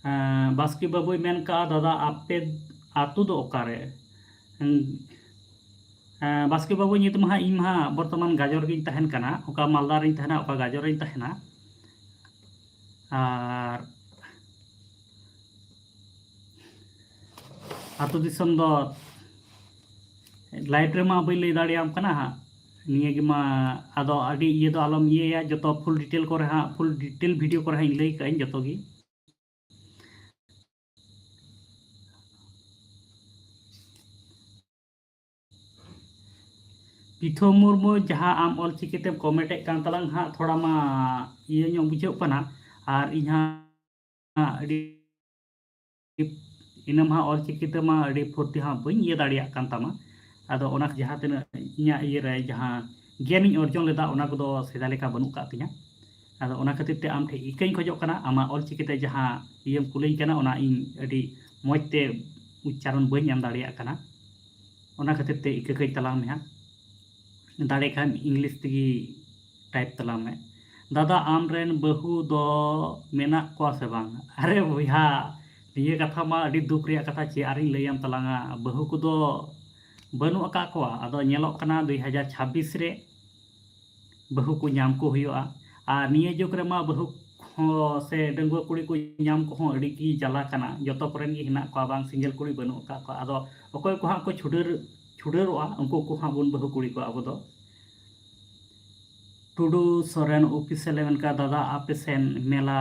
ᱮᱸ, ᱵᱟᱥᱠᱮ ᱵᱟᱹᱵᱩᱭ ᱢᱮᱱ ᱠᱟᱜᱼᱟ, ᱫᱟᱫᱟ, ᱟᱯᱮ ᱟᱹᱛᱩ ᱫᱚ ᱚᱠᱟᱨᱮ? ᱮᱸ, ᱮᱸ, ᱵᱟᱥᱠᱮ ᱵᱟᱹᱵᱩ, ᱱᱤᱛ ᱢᱟ ᱦᱟᱸᱜ ᱤᱧ ᱢᱟ ᱦᱟᱸᱜ ᱵᱚᱨᱛᱚᱢᱟᱱ ᱜᱟᱡᱚᱞ ᱨᱮᱜᱮᱧ ᱛᱟᱦᱮᱱ ᱠᱟᱱᱟ, ᱚᱠᱟ ᱢᱟᱞᱫᱟ ᱨᱤᱧ ᱛᱟᱦᱮᱱᱟ, ᱚᱠᱟ ᱜᱟᱡᱚᱞ ᱨᱤᱧ ᱛᱟᱦᱮᱱᱟ᱾ ᱟᱨ ᱟᱹᱛᱩ ᱫᱤᱥᱚᱢ ᱫᱚ live ᱨᱮᱢᱟ ᱵᱟᱹᱧ ᱞᱟᱹᱭ ᱫᱟᱲᱮᱭᱟᱢ ᱠᱟᱱᱟ ᱦᱟᱸᱜ, ᱱᱤᱭᱟᱹ ᱜᱮ ᱢᱟ᱾ ᱟᱫᱚ ᱟᱹᱰᱤ ᱤᱭᱟᱹ ᱫᱚ ᱟᱞᱚᱢ ᱤᱭᱟᱹᱭᱟ, ᱡᱚᱛᱚ full detail ᱠᱚᱨᱮ ᱦᱟᱸᱜ, full detail video ᱠᱚᱨᱮ ᱦᱟᱸᱜ ᱤᱧ ᱞᱟᱹᱭ ᱠᱟᱜ ᱟᱹᱧ ᱡᱚᱛᱚ ᱜᱮ᱾ ᱯᱤᱛᱷᱚ ᱢᱩᱨᱢᱩ, ᱡᱟᱦᱟᱸ ᱟᱢ ᱚᱞ ᱪᱤᱠᱤ ᱛᱮᱢ comment ᱮᱫ ᱠᱟᱱ ᱛᱟᱞᱟᱝ ᱦᱟᱸᱜ, ᱛᱷᱚᱲᱟ ᱢᱟ ᱤᱭᱟᱹ ᱧᱚᱜ ᱵᱩᱡᱷᱟᱹᱜ ᱠᱟᱱᱟ, ᱟᱨ ᱤᱧ ᱦᱟᱸᱜ ᱟᱹᱰᱤ ᱤᱱᱟᱹ ᱢᱟ ᱚᱞ ᱪᱤᱠᱤ ᱛᱮᱢᱟ ᱟᱹᱰᱤ ᱯᱷᱩᱨᱛᱤ ᱦᱟᱸᱜ ᱵᱟᱹᱧ ᱤᱭᱟᱹ ᱫᱟᱲᱮᱭᱟᱜ ᱠᱟᱱ ᱛᱟᱢᱟ᱾ ᱟᱫᱚ ᱚᱱᱟ ᱡᱟᱦᱟᱸ ᱛᱤᱱᱟᱹᱜ ᱤᱧᱟᱹᱜ ᱤᱭᱟᱹ ᱨᱮ ᱡᱟᱦᱟᱸ ᱜᱮᱭᱟᱱᱤᱧ ᱚᱨᱡᱚᱱ ᱞᱮᱫᱟ, ᱚᱱᱟ ᱠᱚᱫᱚ ᱥᱮᱫᱟᱭ ᱞᱮᱠᱟ ᱵᱟᱹᱱᱩᱜ ᱠᱟᱜ ᱛᱤᱧᱟᱹ᱾ ᱟᱫᱚ ᱚᱱᱟ ᱠᱷᱟᱹᱛᱤᱨ ᱛᱮ ᱟᱢ ᱴᱷᱮᱱ ᱤᱠᱟᱹᱧ ᱠᱷᱚᱡᱚᱜ ᱠᱟᱱᱟ, ᱟᱢᱟᱜ ᱚᱞ ᱪᱤᱠᱤ ᱛᱮ ᱡᱟᱦᱟᱸ ᱤᱭᱟᱹᱢ ᱠᱩᱞᱤᱧ ᱠᱟᱱᱟ, ᱚᱱᱟ ᱤᱧ ᱟᱹᱰᱤ ᱢᱚᱡᱽ ᱛᱮ ᱩᱪᱪᱟᱨᱚᱱ ᱵᱟᱹᱧ ᱮᱢ ᱫᱟᱲᱮᱭᱟᱜ ᱠᱟᱱᱟ᱾ ᱚᱱᱟ ᱠᱷᱟᱹᱛᱤᱨ ᱛᱮ ᱤᱠᱟᱹ ᱠᱟᱹᱧ ᱛᱟᱞᱟᱝ ᱢᱮ ᱦᱟᱸᱜ᱾ ᱫᱟᱲᱮ ᱠᱷᱟᱱ English ᱛᱮᱜᱮ type ᱛᱟᱞᱟᱝ ᱢᱮ᱾ ᱫᱟᱫᱟ, ᱟᱢ ᱨᱮᱱ ᱵᱟᱹᱦᱩ ᱫᱚ ᱢᱮᱱᱟᱜ ᱠᱚᱣᱟ ᱥᱮ ᱵᱟᱝ? ᱟᱨᱮ ᱵᱚᱭᱦᱟ, ᱱᱤᱭᱟᱹ ᱠᱟᱛᱷᱟ ᱢᱟ ᱟᱹᱰᱤ ᱫᱩᱠ ᱨᱮᱭᱟᱜ ᱠᱟᱛᱷᱟ, ᱪᱮᱫ ᱟᱨᱤᱧ ᱞᱟᱹᱭᱟᱢ ᱛᱟᱞᱟᱝᱟ? ᱵᱟᱹᱦᱩ ᱠᱚᱫᱚ ᱵᱟᱹᱱᱩᱜ ᱟᱠᱟᱫ ᱠᱚᱣᱟ᱾ ᱟᱫᱚ ᱧᱮᱞᱚᱜ ᱠᱟᱱᱟ ᱫᱩᱭ ᱦᱟᱡᱟᱨ ᱪᱷᱟᱵᱵᱤᱥ ᱨᱮ ᱵᱟᱹᱦᱩ ᱠᱚ ᱧᱟᱢ ᱠᱚ ᱦᱩᱭᱩᱜᱼᱟ᱾ ᱟᱨ ᱱᱤᱭᱟᱹ ᱡᱩᱜᱽ ᱨᱮᱢᱟ ᱵᱟᱹᱦᱩ ᱦᱚᱸ ᱥᱮ ᱰᱟᱺᱜᱩᱣᱟᱹ ᱠᱩᱲᱤ ᱠᱚ ᱧᱟᱢ ᱠᱚᱦᱚᱸ ᱟᱹᱰᱤ ᱜᱮ ᱡᱟᱞᱟ ᱠᱟᱱᱟ᱾ ᱡᱚᱛᱚ ᱠᱚᱨᱮᱱ ᱜᱮ ᱦᱮᱱᱟᱜ ᱠᱚᱣᱟ, ᱵᱟᱝ single ᱠᱩᱲᱤ ᱵᱟᱹᱱᱩᱜ ᱟᱠᱟᱫ ᱠᱚᱣᱟ᱾ ᱟᱫᱚ ᱚᱠᱚᱭ ᱠᱚ ᱦᱟᱸᱜ ᱠᱚ ᱪᱷᱩᱰᱟᱹᱨ, ᱪᱷᱩᱰᱟᱹᱨᱚᱜᱼᱟ, ᱩᱱᱠᱩ ᱠᱚ ᱦᱟᱸᱜ ᱵᱚᱱ ᱵᱟᱹᱦᱩ ᱠᱩᱲᱤ ᱠᱚᱣᱟ ᱟᱵᱚ ᱫᱚ᱾ ᱴᱩᱰᱩ ᱥᱚᱨᱮᱱ Official ᱮ ᱢᱮᱱ ᱠᱟᱜ, "ᱫᱟᱫᱟ, ᱟᱯᱮ ᱥᱮᱱ ᱢᱮᱞᱟ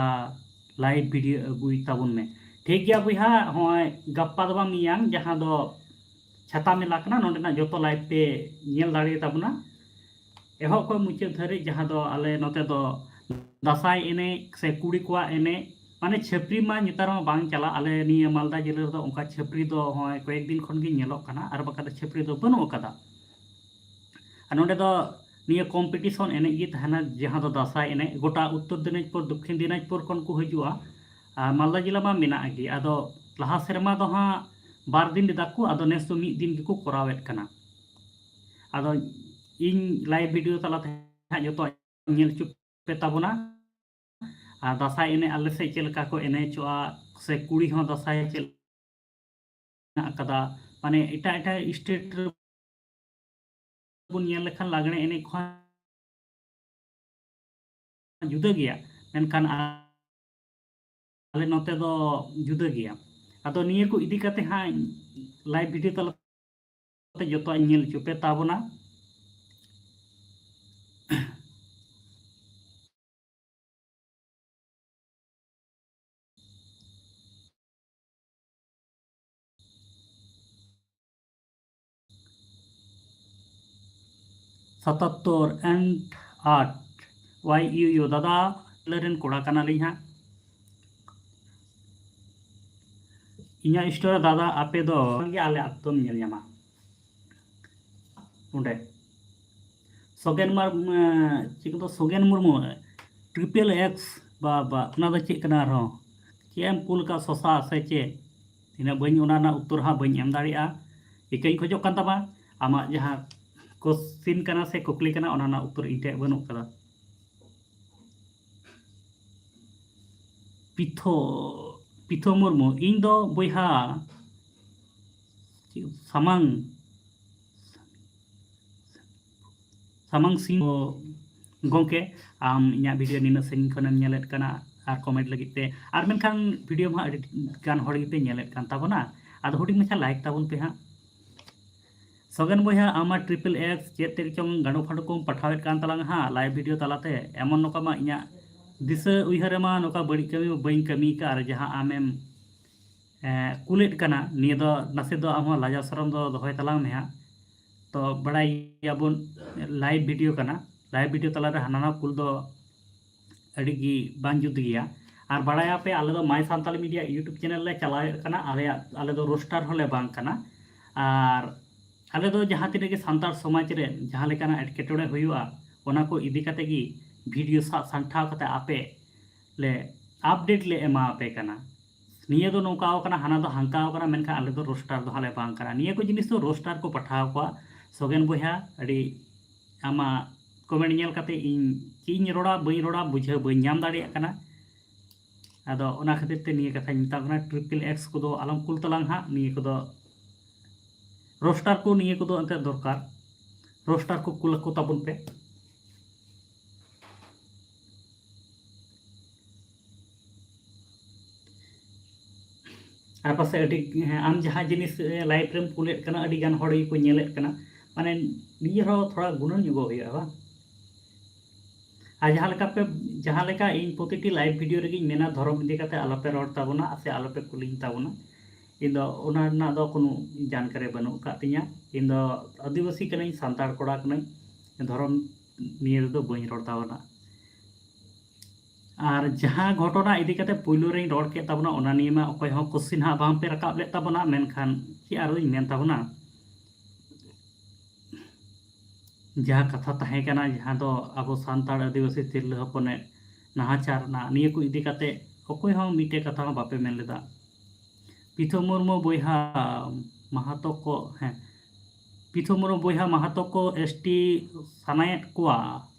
live video ᱟᱹᱜᱩᱭ ᱛᱟᱵᱚᱱ ᱢᱮ᱾" ᱴᱷᱤᱠ ᱜᱮᱭᱟ ᱵᱚᱭᱦᱟ, ᱦᱚᱸᱜᱼᱚᱭ ᱜᱟᱯᱟ ᱫᱚ ᱵᱟᱝ, ᱢᱮᱭᱟᱝ, ᱡᱟᱦᱟᱸ ᱫᱚ ᱪᱷᱟᱛᱟ ᱢᱮᱞᱟ ᱠᱟᱱᱟ, ᱱᱚᱸᱰᱮᱱᱟᱜ ᱡᱚᱛᱚ live ᱯᱮ ᱧᱮᱞ ᱫᱟᱲᱮᱭᱟᱛᱟ ᱵᱚᱱᱟ᱾ ᱮᱦᱚᱵ ᱠᱷᱚᱱ ᱢᱩᱪᱟᱹᱫ ᱫᱷᱟᱹᱨᱤᱡ, ᱡᱟᱦᱟᱸ ᱫᱚ ᱟᱞᱮ ᱱᱚᱛᱮ ᱫᱚ ᱫᱟᱸᱥᱟᱭ ᱮᱱᱮᱡ ᱥᱮ ᱠᱩᱲᱤ ᱠᱚᱣᱟᱜ ᱮᱱᱮᱡ, ᱢᱟᱱᱮ ᱪᱷᱟᱹᱯᱨᱤ ᱢᱟ ᱱᱮᱛᱟᱨ ᱢᱟ ᱵᱟᱝ ᱪᱟᱞᱟᱜ᱾ ᱟᱞᱮ ᱱᱤᱭᱟᱹ ᱢᱟᱞᱫᱟ ᱡᱮᱞᱟ ᱨᱮᱫᱚ ᱚᱱᱠᱟ ᱪᱷᱟᱹᱯᱨᱤ ᱫᱚ ᱦᱚᱸᱜᱼᱚᱭ ᱠᱚᱭᱮᱠ ᱫᱤᱱ ᱠᱷᱚᱱ ᱜᱮ ᱧᱮᱞᱚᱜ ᱠᱟᱱᱟ, ᱟᱨ ᱵᱟᱠᱷᱟᱡ ᱫᱚ ᱪᱷᱟᱹᱯᱨᱤ ᱫᱚ ᱵᱟᱹᱱᱩᱜ ᱟᱠᱟᱫᱟ᱾ ᱟᱨ ᱱᱚᱸᱰᱮ ᱫᱚ ᱱᱤᱭᱟᱹ competition ᱮᱱᱮᱡ ᱜᱮ ᱛᱟᱦᱮᱱᱟ, ᱡᱟᱦᱟᱸ ᱫᱚ ᱫᱟᱸᱥᱟᱭ ᱮᱱᱮᱡ᱾ ᱜᱚᱴᱟ ᱩᱛᱛᱚᱨ ᱫᱤᱱᱟᱡᱽᱯᱩᱨ, ᱫᱚᱠᱠᱷᱤᱱ ᱫᱤᱱᱟᱡᱽᱯᱩᱨ ᱠᱷᱚᱱ ᱠᱚ ᱦᱤᱡᱩᱜᱼᱟ᱾ ᱟᱨ ᱢᱟᱞᱫᱟ ᱡᱮᱞᱟ ᱢᱟ ᱢᱮᱱᱟᱜ ᱜᱮ, ᱟᱫᱚ ᱞᱟᱦᱟ ᱥᱮᱨᱢᱟ ᱫᱚ ᱦᱟᱸᱜ ᱵᱟᱨ ᱫᱤᱱ ᱞᱮᱫᱟ ᱠᱚ, ᱟᱫᱚ ᱱᱮᱥ ᱫᱚ ᱢᱤᱫ ᱫᱤᱱ ᱜᱮᱠᱚ ᱠᱚᱨᱟᱣᱮᱫ ᱠᱟᱱᱟ᱾ ᱟᱫᱚ ᱤᱧ live video ᱛᱟᱞᱟᱛᱮ ᱦᱟᱸᱜ ᱡᱚᱛᱚ ᱧᱮᱞ ᱦᱚᱪᱚ ᱯᱮ ᱛᱟᱵᱚᱱᱟ᱾ ᱟᱨ ᱫᱟᱸᱥᱟᱭ ᱮᱱᱮᱡ ᱟᱞᱮ ᱥᱮᱫ ᱪᱮᱫ ᱞᱮᱠᱟ ᱠᱚ ᱮᱱᱮᱡᱚᱜᱼᱟ, ᱥᱮ ᱠᱩᱲᱤ ᱦᱚᱸ ᱫᱟᱸᱥᱟᱭ ᱪᱮᱫ ᱢᱮᱱᱟᱜ ᱟᱠᱟᱫᱟ, ᱢᱟᱱᱮ ᱮᱴᱟᱜ ᱮᱴᱟᱜ state ᱨᱮᱵᱚᱱ ᱧᱮᱞ ᱞᱮᱠᱷᱟᱱ ᱞᱟᱜᱽᱬᱮ ᱮᱱᱮᱡ ᱠᱷᱚᱱ ᱡᱩᱫᱟᱹ ᱜᱮᱭᱟ, ᱢᱮᱱᱠᱷᱟᱱ ᱟᱞᱮ ᱱᱚᱛᱮ ᱫᱚ ᱡᱩᱫᱟᱹ ᱜᱮᱭᱟ᱾ ᱟᱫᱚ ᱱᱤᱭᱟᱹ ᱠᱚ ᱤᱫᱤ ᱠᱟᱛᱮ ᱦᱟᱸᱜ live video ᱛᱟᱞᱟᱛᱮ ᱡᱚᱛᱚᱣᱟᱜ ᱤᱧ ᱧᱮᱞ ᱦᱚᱪᱚ ᱯᱮ ᱛᱟᱵᱚᱱᱟ᱾ ᱥᱟᱛᱟᱛᱛᱳᱨ and ᱟᱴ, ᱳᱣᱟᱭ ᱤᱭᱩ ᱤᱭᱩ, ᱫᱟᱫᱟ, ᱟᱞᱮ ᱨᱮᱱ ᱠᱚᱲᱟ ᱠᱟᱱᱟᱞᱤᱧ ᱦᱟᱸᱜ᱾ ᱤᱧᱟᱹᱜ ᱥᱴᱳᱨ ᱨᱮ ᱫᱟᱫᱟ, ᱟᱯᱮ ᱫᱚ ᱜᱮ ᱟᱞᱮ ᱟᱛᱳᱢ ᱧᱮᱞ ᱧᱟᱢᱟ᱾ ᱚᱸᱰᱮ ᱥᱚᱜᱮᱱ ᱢᱟᱨ-, ᱪᱮᱫ ᱠᱚ, ᱥᱚᱜᱮᱱ ᱢᱩᱨᱢᱩ, triple X, ᱵᱟ, ᱵᱟ, ᱚᱱᱟ ᱫᱚ ᱪᱮᱫ ᱠᱟᱱᱟ ᱟᱨᱦᱚᱸ? ᱪᱮᱫ ᱮᱢ ᱠᱩᱞ ᱠᱟᱜ, ᱥᱚᱥᱟ ᱥᱮ ᱪᱮᱫ? ᱤᱱᱟᱹ ᱵᱟᱹᱧ, ᱚᱱᱟ ᱨᱮᱱᱟᱜ ᱩᱛᱛᱚᱨ ᱦᱟᱸᱜ ᱵᱟᱹᱧ ᱮᱢ ᱫᱟᱲᱮᱭᱟᱜᱼᱟ᱾ ᱤᱠᱟᱹᱧ ᱠᱷᱚᱡᱚᱜ ᱠᱟᱱ ᱛᱟᱢᱟ, ᱟᱢᱟᱜ ᱡᱟᱦᱟᱸ question ᱠᱟᱱᱟ ᱥᱮ ᱠᱩᱠᱞᱤ ᱠᱟᱱᱟ, ᱚᱱᱟ ᱨᱮᱱᱟᱜ ᱩᱛᱛᱚᱨ ᱤᱧ ᱴᱷᱮᱡ ᱵᱟᱹᱱᱩᱜ ᱠᱟᱫᱟ᱾ ᱯᱤᱛᱷᱚ, ᱯᱤᱛᱷᱚ ᱢᱩᱨᱢᱩ, ᱤᱧ ᱫᱚ ᱵᱚᱭᱦᱟ ᱥᱟᱢᱟᱝ, ᱥᱟᱢᱟᱝ ᱥᱤᱝ ᱜᱚᱢᱠᱮ, ᱟᱢ ᱤᱧᱟᱹᱜ ᱵᱷᱤᱰᱤᱭᱳ ᱱᱤᱱᱟᱹᱜ ᱥᱟᱺᱜᱤᱧ ᱠᱷᱚᱱᱮᱢ ᱧᱮᱞᱮᱫ ᱠᱟᱱᱟ ᱟᱨ ᱠᱚᱢᱮᱱᱴ ᱞᱟᱹᱜᱤᱫ ᱛᱮ, ᱟᱨ ᱢᱮᱱᱠᱷᱟᱱ ᱵᱷᱤᱰᱤᱭᱳ ᱢᱟ ᱟᱹᱰᱤ ᱜᱟᱱ ᱦᱚᱲ ᱜᱮᱯᱮ ᱧᱮᱞᱮᱫ ᱠᱟᱱ ᱛᱟᱵᱚᱱᱟ, ᱟᱫᱚ ᱦᱩᱰᱤᱧ ᱢᱟᱪᱷᱟ ᱞᱟᱭᱤᱠ ᱛᱟᱵᱚᱱ ᱯᱮ ᱦᱟᱸᱜ᱾ ᱥᱚᱜᱮᱱ ᱵᱚᱭᱦᱟ, ᱟᱢ ᱢᱟ ᱴᱨᱤᱯᱤᱞ ᱮᱠᱥ ᱪᱮᱫ ᱛᱮ ᱪᱚᱝ ᱜᱟᱸᱰᱚ ᱯᱷᱟᱸᱰᱚ ᱠᱚᱢ ᱯᱟᱴᱷᱟᱣᱮᱫ ᱠᱟᱱ ᱛᱟᱞᱟᱝ ᱦᱟᱸᱜ ᱞᱟᱭᱤᱵᱷ ᱵᱷᱤᱰᱤᱭᱳ ᱛᱟᱞᱟᱛᱮ᱾ ᱮᱢᱚᱱ ᱱᱚᱝᱠᱟ ᱢᱟ ᱤᱧᱟᱹᱜ ᱫᱤᱥᱟᱹ ᱩᱭᱦᱟᱹᱨ ᱨᱮᱢᱟ ᱱᱚᱝᱠᱟ ᱵᱟᱹᱲᱤᱡ ᱠᱟᱹᱢᱤ ᱢᱟ ᱵᱟᱹᱧ ᱠᱟᱹᱢᱤ ᱟᱠᱟᱫ, ᱟᱨ ᱡᱟᱦᱟᱸ ᱟᱢᱮᱢ ᱮᱸ, ᱠᱩᱞᱮᱫ ᱠᱟᱱᱟ, ᱱᱤᱭᱟᱹ ᱫᱚ ᱱᱟᱥᱮ ᱫᱚ ᱟᱢ ᱦᱚᱸ ᱞᱟᱡᱟᱣ ᱥᱚᱨᱚᱢ ᱫᱚ ᱫᱚᱦᱚᱭ ᱛᱟᱞᱟᱝ ᱢᱮ ᱦᱟᱸᱜ᱾ ᱛᱚ ᱵᱟᱲᱟᱭ ᱜᱮᱭᱟᱵᱚᱱ ᱞᱟᱭᱤᱵᱷ ᱵᱷᱤᱰᱤᱭᱳ ᱠᱟᱱᱟ, ᱞᱟᱭᱤᱵᱷ ᱵᱷᱤᱰᱤᱭᱳ ᱛᱟᱞᱟᱨᱮ ᱦᱟᱱᱟ ᱱᱟᱣᱟ ᱠᱩᱞ ᱫᱚ ᱟᱹᱰᱤ ᱜᱮ ᱵᱟᱝ ᱡᱩᱛ ᱜᱮᱭᱟ᱾ ᱟᱨ ᱵᱟᱲᱟᱭᱟᱯᱮ, ᱟᱞᱮ ᱫᱚ ᱢᱟᱭ ᱥᱟᱱᱛᱟᱞᱤ ᱢᱤᱰᱤᱭᱟ ᱭᱩᱴᱩᱵᱽ ᱪᱮᱱᱮᱞ ᱞᱮ ᱪᱟᱞᱟᱣᱮᱫ ᱠᱟᱱᱟ, ᱟᱞᱮᱭᱟᱜ, ᱟᱞᱮ ᱫᱚ ᱨᱳᱥᱴᱟᱨ ᱦᱚᱸᱞᱮ ᱵᱟᱝ ᱠᱟᱱᱟ᱾ ᱟᱨ ᱟᱞᱮ ᱫᱚ ᱡᱟᱦᱟᱸ ᱛᱤᱱᱟᱹᱜ ᱜᱮ ᱥᱟᱱᱛᱟᱲ ᱥᱚᱢᱟᱡᱽ ᱨᱮ ᱡᱟᱦᱟᱸ ᱞᱮᱠᱟᱱᱟᱜ ᱮᱴᱠᱮᱴᱚᱬᱮ ᱦᱩᱭᱩᱜᱼᱟ, ᱚᱱᱟ ᱠᱚ ᱤᱫᱤ ᱠᱟᱛᱮ ᱜᱮ ᱵᱷᱤᱰᱤᱭᱳ ᱥᱟᱵ ᱥᱟᱢᱴᱟᱣ ᱠᱟᱛᱮ ᱟᱯᱮ ᱞᱮ ᱟᱯᱰᱮᱴ ᱞᱮ ᱮᱢᱟ ᱟᱯᱮ ᱠᱟᱱᱟ᱾ ᱱᱤᱭᱟᱹ ᱫᱚ ᱱᱚᱝᱠᱟᱣ ᱠᱟᱱᱟ, ᱦᱟᱱᱟ ᱫᱚ ᱦᱟᱱᱠᱟᱣ ᱠᱟᱱᱟ, ᱢᱮᱱᱠᱷᱟᱱ ᱟᱞᱮ ᱫᱚ ᱨᱳᱥᱴᱟᱨ ᱫᱚ ᱦᱟᱸᱜ ᱞᱮ ᱵᱟᱝ ᱠᱟᱱᱟ᱾ ᱱᱤᱭᱟᱹ ᱠᱚ ᱡᱤᱱᱤᱥ ᱫᱚ ᱨᱳᱥᱴᱟᱨ ᱠᱚ ᱯᱟᱴᱷᱟᱣ ᱠᱚᱣᱟ᱾ ᱥᱚᱜᱮᱱ ᱵᱚᱭᱦᱟ, ᱟᱹᱰᱤ ᱟᱢᱟᱜ ᱠᱚᱢᱮᱱᱴ ᱧᱮᱞ ᱠᱟᱛᱮ ᱤᱧ ᱪᱮᱫ ᱤᱧ ᱨᱚᱲᱟ, ᱵᱟᱹᱧ ᱨᱚᱲᱟ, ᱵᱩᱡᱷᱟᱹᱣ ᱵᱟᱹᱧ ᱧᱟᱢ ᱫᱟᱲᱮᱭᱟᱜ ᱠᱟᱱᱟ᱾ ᱟᱫᱚ ᱚᱱᱟ ᱠᱷᱟᱹᱛᱤᱨ ᱛᱮ ᱱᱤᱭᱟᱹ ᱠᱟᱛᱷᱟᱧ ᱢᱮᱛᱟᱢ ᱠᱟᱱᱟ, ᱴᱨᱤᱯᱤᱞ ᱮᱠᱥ ᱠᱚᱫᱚ ᱟᱞᱚᱢ ᱠᱩᱞ ᱛᱟᱞᱟᱝ ᱦᱟᱸᱜ᱾ ᱱᱤᱭᱟᱹ ᱠᱚᱫᱚ ᱨᱳᱥᱴᱟᱨ ᱠᱚ, ᱱᱤᱭᱟᱹ ᱠᱚᱫᱚ ᱮᱱᱛᱮᱫ ᱫᱚᱨᱠᱟᱨ᱾ ᱨᱳᱥᱴᱟᱨ ᱠᱚ ᱠᱩᱞ ᱟᱠᱚ ᱛᱟᱵᱚᱱ ᱯᱮ᱾ ᱟᱨ ᱯᱟᱥᱮᱡ ᱟᱹᱰᱤ, ᱦᱮᱸ, ᱟᱢ ᱡᱟᱦᱟᱸ ᱡᱤᱱᱤᱥ, ᱮ, ᱞᱟᱭᱤᱵᱷ ᱨᱮᱢ ᱠᱩᱞᱮᱫ ᱠᱟᱱᱟ, ᱟᱹᱰᱤ ᱜᱟᱱ ᱦᱚᱲ ᱜᱮᱠᱚ ᱧᱮᱞᱮᱫ ᱠᱟᱱᱟ, ᱢᱟᱱᱮ ᱱᱤᱡᱮ ᱦᱚᱸ ᱛᱷᱚᱲᱟ ᱜᱩᱱᱟᱹᱱ ᱧᱚᱜᱚᱜ ᱦᱩᱭᱩᱜᱼᱟ, ᱵᱟᱝ? ᱟᱨ ᱡᱟᱦᱟᱸ ᱞᱮᱠᱟ ᱯᱮ, ᱡᱟᱦᱟᱸ ᱞᱮᱠᱟ ᱤᱧ ᱯᱨᱚᱛᱤᱴᱤ ᱞᱟᱭᱤᱵᱷ ᱵᱷᱤᱰᱤᱭᱳ ᱨᱮᱜᱮᱧ ᱢᱮᱱᱟ, ᱫᱷᱚᱨᱚᱢ ᱤᱫᱤ ᱠᱟᱛᱮ ᱟᱞᱚᱯᱮ ᱨᱚᱲ ᱛᱟᱵᱚᱱᱟ ᱥᱮ ᱟᱞᱚᱯᱮ ᱠᱩᱞᱤᱧ ᱛᱟᱵᱚᱱᱟ᱾ ᱤᱧ ᱫᱚ ᱚᱱᱟ ᱨᱮᱱᱟᱜ ᱫᱚ ᱠᱳᱱᱳ ᱡᱟᱱᱠᱟᱨᱤ ᱵᱟᱹᱱᱩᱜ ᱟᱠᱟᱫ ᱛᱤᱧᱟᱹ᱾ ᱤᱧ ᱫᱚ ᱟᱹᱫᱤᱵᱟᱹᱥᱤ ᱠᱟᱹᱱᱟᱹᱧ, ᱥᱟᱱᱛᱟᱲ ᱠᱚᱲᱟ ᱠᱟᱹᱱᱟᱹᱧ, ᱫᱷᱚᱨᱚᱢ ᱱᱤᱭᱟᱹ ᱨᱮᱫᱚ ᱵᱟᱹᱧ ᱨᱚᱲ ᱛᱟᱵᱚᱱᱟ᱾ ᱟᱨ ᱡᱟᱦᱟᱸ ᱜᱷᱚᱴᱚᱱᱟ ᱤᱫᱤ ᱠᱟᱛᱮ ᱯᱩᱭᱞᱩ ᱨᱮᱧ ᱨᱚᱲ ᱠᱮᱫ ᱛᱟᱵᱚᱱᱟ, ᱚᱱᱟ ᱱᱤᱭᱮ ᱢᱟ ᱚᱠᱚᱭ ᱦᱚᱸ ᱠᱚᱥᱪᱮᱱ ᱦᱟᱸᱜ ᱵᱟᱝ ᱯᱮ ᱨᱟᱠᱟᱵ ᱞᱮᱫ ᱛᱟᱵᱚᱱᱟ, ᱢᱮᱱᱠᱷᱟᱱ ᱪᱮᱫ ᱟᱨ ᱤᱧ ᱢᱮᱱ ᱛᱟᱵᱚᱱᱟ, ᱡᱟᱦᱟᱸ ᱠᱟᱛᱷᱟ ᱛᱟᱦᱮᱸ ᱠᱟᱱᱟ, ᱡᱟᱦᱟᱸ ᱫᱚ ᱟᱵᱚ ᱥᱟᱱᱛᱟᱲ ᱟᱹᱫᱤᱵᱟᱹᱥᱤ ᱛᱤᱨᱞᱟᱹ ᱦᱚᱯᱚᱱᱮ ᱱᱟᱦᱟᱪᱟᱨ ᱮᱱᱟ, ᱱᱤᱭᱟᱹ ᱠᱚ ᱤᱫᱤ ᱠᱟᱛᱮ ᱚᱠᱚᱭ ᱦᱚᱸ ᱢᱤᱫᱴᱮᱡ ᱠᱟᱛᱷᱟ ᱦᱚᱸ ᱵᱟᱯᱮ ᱢᱮᱱ ᱞᱮᱫᱟ᱾ ᱯᱤᱛᱷᱚ ᱢᱩᱨᱢᱩ ᱵᱚᱭᱦᱟ, ᱢᱟᱦᱟᱛᱚ ᱠᱚ, ᱦᱮᱸ, ᱯᱤᱛᱷᱚ ᱢᱩᱨᱢᱩ ᱵᱚᱭᱦᱟ, ᱢᱟᱦᱟᱛᱚ ᱠᱚ ᱮᱥ ᱴᱤ ᱥᱟᱱᱟᱭᱮᱫ ᱠᱚᱣᱟ,